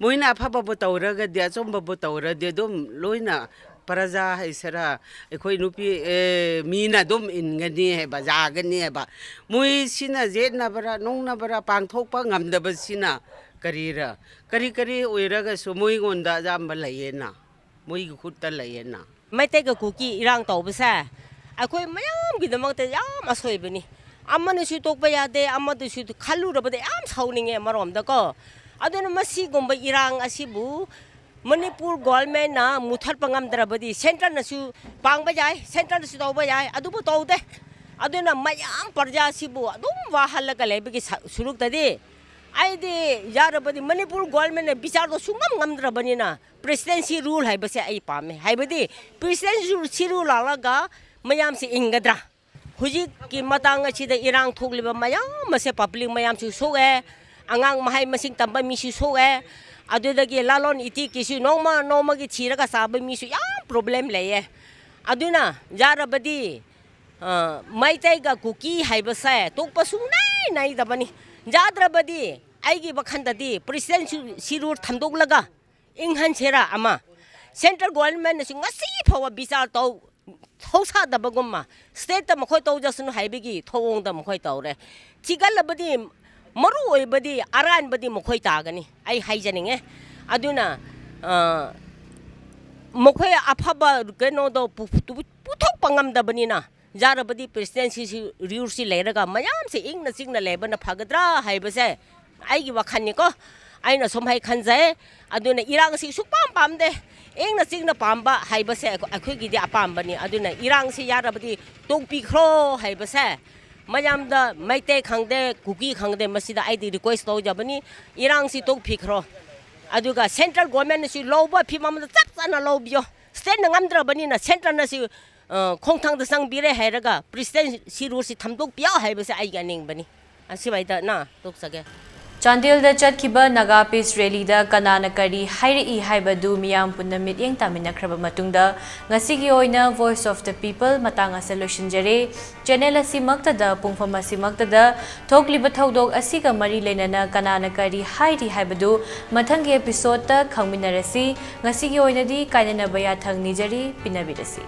ꯃꯣꯏꯅ ꯑꯐꯕꯕꯨ ꯇꯧꯔꯒꯗꯤ, ꯑꯆꯨꯝꯕꯕꯨ ꯇꯧꯔꯗꯤ ꯑꯗꯨꯝ ꯂꯣꯏꯅ ꯄ꯭ꯔꯖꯥ ꯍꯥꯏꯁꯤꯔꯥ, ꯑꯩꯈꯣꯏ ꯅꯨꯄꯤ, ꯑꯦ, ꯃꯤꯅ ꯑꯗꯨꯝ ꯏꯟꯒꯅꯤ ꯍꯥꯏꯕ, ꯌꯥꯒꯅꯤ ꯍꯥꯏꯕ, ꯃꯣꯏꯁꯤꯅ ꯌꯦꯠꯅꯕ꯭ꯔꯥ, ꯅꯨꯡꯅꯕ꯭ꯔꯥ, ꯄꯥꯡꯊꯣꯛꯄ ꯉꯝꯗꯕꯁꯤꯅ ꯀꯔꯤꯔ? ꯀꯔꯤ ꯀꯔꯤ ꯑꯣꯏꯔꯒꯁꯨ ꯃꯣꯏꯉꯣꯟꯗ ꯑꯌꯥꯝꯕ ꯂꯩꯌꯦꯅ, ꯃꯣꯏꯒꯤ ꯈꯨꯠꯇ ꯂꯩꯌꯦꯅ꯫ ꯃꯩꯇꯩꯒ ꯀꯨꯀꯤ ꯏꯔꯥꯡ ꯇꯧꯕꯁꯦ ꯑꯩꯈꯣꯏ ꯃꯌꯥꯝꯒꯤꯗꯃꯛꯇ ꯌꯥꯝ ꯑꯁꯣꯏꯕꯅꯤ꯫ ꯑꯃꯅꯁꯨ ꯇꯣꯛꯄ ꯌꯥꯗꯦ, ꯑꯃꯗꯁꯨ ꯈꯜꯂꯨꯔꯕꯗ ꯌꯥꯝ ꯁꯥꯎꯅꯤꯡꯉꯦ ꯑꯃꯔꯣꯝꯗꯀꯣ꯫ ꯑꯗꯨꯅ ꯃꯁꯤꯒꯨꯝꯕ ꯏꯔꯥꯡ ꯑꯁꯤꯕꯨ ꯃꯅꯤꯄꯨꯔ ꯒꯣꯔꯃꯦꯟꯅ ꯃꯨꯊꯠꯄ ꯉꯝꯗ꯭ꯔꯕꯗꯤ ꯁꯦꯟꯇꯔꯅꯁꯨ ꯄꯥꯡꯕ ꯌꯥꯏ, ꯁꯦꯟꯇꯔꯅꯁꯨ ꯇꯧꯕ ꯌꯥꯏ, ꯑꯗꯨꯕꯨ ꯇꯧꯗꯦ꯫ ꯑꯗꯨꯅ ꯃꯌꯥꯝ ꯄ꯭ꯔꯖꯥꯁꯤꯕꯨ ꯑꯗꯨꯝ ꯋꯥꯍꯜꯂꯒ ꯂꯩꯕꯒꯤ ꯁ-, ꯁꯔꯨꯛꯇꯗꯤ ꯑꯩꯗꯤ ꯌꯥꯔꯕꯗꯤ ꯃꯅꯤꯄꯨꯔ ꯒꯣꯔꯃꯦꯟꯅ ꯕꯤꯆꯥꯔꯗꯣ ꯁꯨꯡꯉꯝ ꯉꯝꯗ꯭ꯔꯕꯅꯤꯅ ꯄ꯭ꯔꯦꯁꯤꯗꯦꯟꯁꯤ ꯔꯨꯜ ꯍꯥꯏꯕꯁꯦ ꯑꯩ ꯄꯥꯝꯃꯦ꯫ ꯍꯥꯏꯕꯗꯤ ꯄ꯭ꯔꯦꯁꯤꯗꯦꯟꯁꯤ ꯔꯨꯜ ꯂꯥꯛꯂꯒ ꯃꯌꯥꯝꯁꯦ ꯏꯪꯒꯗ꯭ꯔꯥ? ꯍꯧꯖꯤꯛꯀꯤ ꯃꯇꯥꯡ ꯑꯁꯤꯗ ꯏꯔꯥꯡ ꯊꯣꯛꯂꯤꯕ ꯃꯌꯥꯝ ꯑꯁꯦ ꯄꯕ꯭ꯂꯤꯛ ꯃꯌꯥꯝꯁꯨ ꯁꯣꯛꯑꯦ, ꯑꯉꯥꯡ ꯃꯍꯩ ꯃꯁꯤꯡ ꯇꯝꯕ ꯃꯤꯁꯨ ꯁꯣꯛꯑꯦ, ꯑꯗꯨꯗꯒꯤ ꯂꯂꯣꯟ ꯏꯇꯤꯛꯀꯤꯁꯨ ꯅꯣꯡꯃ ꯅꯣꯡꯃꯒꯤ ꯊꯤꯔꯒ ꯆꯥꯕ ꯃꯤꯁꯨ ꯌꯥꯝ ꯄ꯭ꯔꯣꯕ꯭ꯂꯦꯝ ꯂꯩꯌꯦ꯫ ꯑꯗꯨꯅ ꯌꯥꯔꯕꯗꯤ, ꯑ, ꯃꯩꯇꯩꯒ ꯀꯨꯀꯤ ꯍꯥꯏꯕꯁꯦ ꯇꯣꯛꯄ ꯁꯨꯡꯅꯥꯏ ꯅꯥꯏꯗꯕꯅꯤ꯫ ꯌꯥꯗ꯭ꯔꯕꯗꯤ ꯑꯩꯒꯤ ꯋꯥꯈꯜꯗꯗꯤ ꯄ꯭ꯔꯦꯁꯤꯗꯦꯟꯁꯤ ꯔꯨꯜ ꯊꯝꯗꯣꯛꯂꯒ ꯏꯪꯍꯟꯁꯤꯔꯥ ꯑꯃ꯫ ꯁꯦꯟꯇ꯭ꯔꯦꯜ ꯒꯣꯔꯃꯦꯟꯅꯁꯨ ꯉꯁꯤ ꯐꯥꯎꯕ ꯕꯤꯆꯥꯔ ꯇꯧ, ꯊꯧꯁꯥꯗꯕꯒꯨꯝꯕ, ꯁ꯭ꯇꯦꯠꯇ ꯃꯈꯣꯏ ꯇꯧꯖꯁꯅꯨ ꯍꯥꯏꯕꯒꯤ ꯊꯧꯑꯣꯡꯗ ꯃꯈꯣꯏ ꯇꯧꯔꯦ꯫ ꯊꯤꯒꯠꯂꯕꯗꯤ ꯃꯔꯨ ꯑꯣꯏꯕꯗꯤ ꯑꯔꯥꯟꯕꯗꯤ ꯃꯈꯣꯏ ꯇꯥꯒꯅꯤ, ꯑꯩ ꯍꯥꯏꯖꯅꯤꯡꯉꯦ꯫ ꯑꯗꯨꯅ, ꯑ, ꯃꯈꯣꯏ ꯑꯐꯕ ꯀꯩꯅꯣꯗꯣ ꯄꯨ-, ꯄꯨ-, ꯄꯨꯊꯣꯛꯄ ꯉꯝꯗꯕꯅꯤꯅ, ꯌꯥꯔꯕꯗꯤ ꯄ꯭ꯔꯦꯁꯤꯗꯦꯟꯁꯤꯁꯤ ꯔꯨꯜꯁꯤ ꯂꯩꯔꯒ ꯃꯌꯥꯝꯁꯦ ꯏꯪꯅ ꯆꯤꯛꯅ ꯂꯩꯕꯅ ꯐꯒꯗ꯭ꯔꯥ ꯍꯥꯏꯕꯁꯦ ꯑꯩꯒꯤ ꯋꯥꯈꯜꯅꯤꯀꯣ꯫ ꯑꯩꯅ ꯁꯨꯝ ꯍꯥꯏ ꯈꯟꯖꯩ꯫ ꯑꯗꯨꯅ ꯏꯔꯥꯡꯁꯤ ꯁꯨꯛꯄꯥꯝ ꯄꯥꯝꯗꯦ꯫ ꯏꯪꯅ ꯆꯤꯛꯅ ꯄꯥꯝꯕ ꯍꯥꯏꯕꯁꯦ ꯑꯩꯈꯣꯏ-, ꯑꯩꯈꯣꯏꯒꯤꯗꯤ ꯑꯄꯥꯝꯕꯅꯤ꯫ ꯑꯗꯨꯅ ꯏꯔꯥꯡꯁꯤ ꯌꯥꯔꯕꯗꯤ ꯇꯣꯛꯄꯤꯈ꯭ꯔꯣ ꯍꯥꯏꯕꯁꯦ ꯃꯌꯥꯝꯗ, ꯃꯩꯇꯩ ꯈꯪꯗꯦ, ꯀꯨꯀꯤ ꯈꯪꯗꯦ, ꯃꯁꯤꯗ ꯑꯩꯗꯤ ꯔꯤꯀ꯭ꯋꯦꯁ ꯇꯧꯖꯕꯅꯤ, ꯏꯔꯥꯡꯁꯤ ꯇꯣꯛꯄꯤꯈ꯭ꯔꯣ꯫ ꯑꯗꯨꯒ ꯁꯦꯟꯇ꯭ꯔꯦꯜ ꯒꯣꯔꯃꯦꯟꯅꯁꯨ ꯂꯧꯕ ꯐꯤꯕꯝꯗ ꯆꯞ ꯆꯥꯅ ꯂꯧꯕꯤꯌꯣ꯫ ꯁ꯭ꯇꯦꯠꯅ ꯉꯝꯗ꯭ꯔꯕꯅꯤꯅ ꯁꯦꯟꯇ꯭ꯔꯅꯁꯨ, ꯑ, ꯈꯣꯡꯊꯥꯡꯗ ꯆꯪꯕꯤꯔꯦ ꯍꯥꯏꯔꯒ ꯄ꯭ꯔꯦꯁꯤꯗꯦꯟꯁꯤ ꯔꯨꯜꯁꯤ ꯊꯝꯗꯣꯛꯄꯤꯌꯣ ꯍꯥꯏꯕꯁꯦ ꯑꯩ ꯌꯥꯅꯤꯡꯕꯅꯤ꯫ ꯑꯁꯤꯋꯥꯏꯗ ꯅ ꯇꯣꯛꯆꯒꯦ꯫ ꯆꯥꯟꯗꯦꯜꯗ ꯆꯠꯈꯤꯕ ꯅꯥꯒꯥ ꯄꯤꯁ ꯔꯦꯂꯤꯗ ꯀꯅꯥꯅ ꯀꯔꯤ ꯍꯥꯏꯔꯛꯏ ꯍꯥꯏꯕꯗꯨ ꯃꯤꯌꯥꯝ ꯄꯨꯟꯅ ꯃꯤꯠꯌꯦꯡ ꯇꯥꯃꯤꯟꯅꯈ꯭ꯔꯕ ꯃꯇꯨꯡꯗ, ꯉꯁꯤꯒꯤ ꯑꯣꯏꯅ ꯚꯣꯏꯁ ꯑꯣꯐ ꯗ ꯄꯤꯄꯜ ꯃꯇꯥꯡ ꯑꯁꯤ ꯂꯣꯏꯁꯤꯟꯖꯔꯦ꯫ ꯆꯦꯅꯦꯜ ꯑꯁꯤꯃꯛꯇꯗ ꯄꯨꯡꯐꯝ ꯑꯁꯤꯃꯛꯇꯗ ꯊꯣꯛꯂꯤꯕ ꯊꯧꯗꯣꯛ ꯑꯁꯤꯒ ꯃꯔꯤ ꯂꯩꯅꯅ ꯀꯅꯥꯅ ꯀꯔꯤ ꯍꯥꯏꯔꯤ ꯍꯥꯏꯕꯗꯨ ꯃꯊꯪꯒꯤ ꯑꯦꯄꯤꯁꯣꯗꯇ ꯈꯪꯃꯤꯟꯅꯔꯁꯤ꯫ ꯉꯁꯤꯒꯤ ꯑꯣꯏꯅꯗꯤ ꯀꯥꯏꯅꯅꯕ ꯌꯥꯊꯪ ꯅꯤꯖꯔꯤ, ꯄꯤꯅꯕꯤꯔꯁꯤ꯫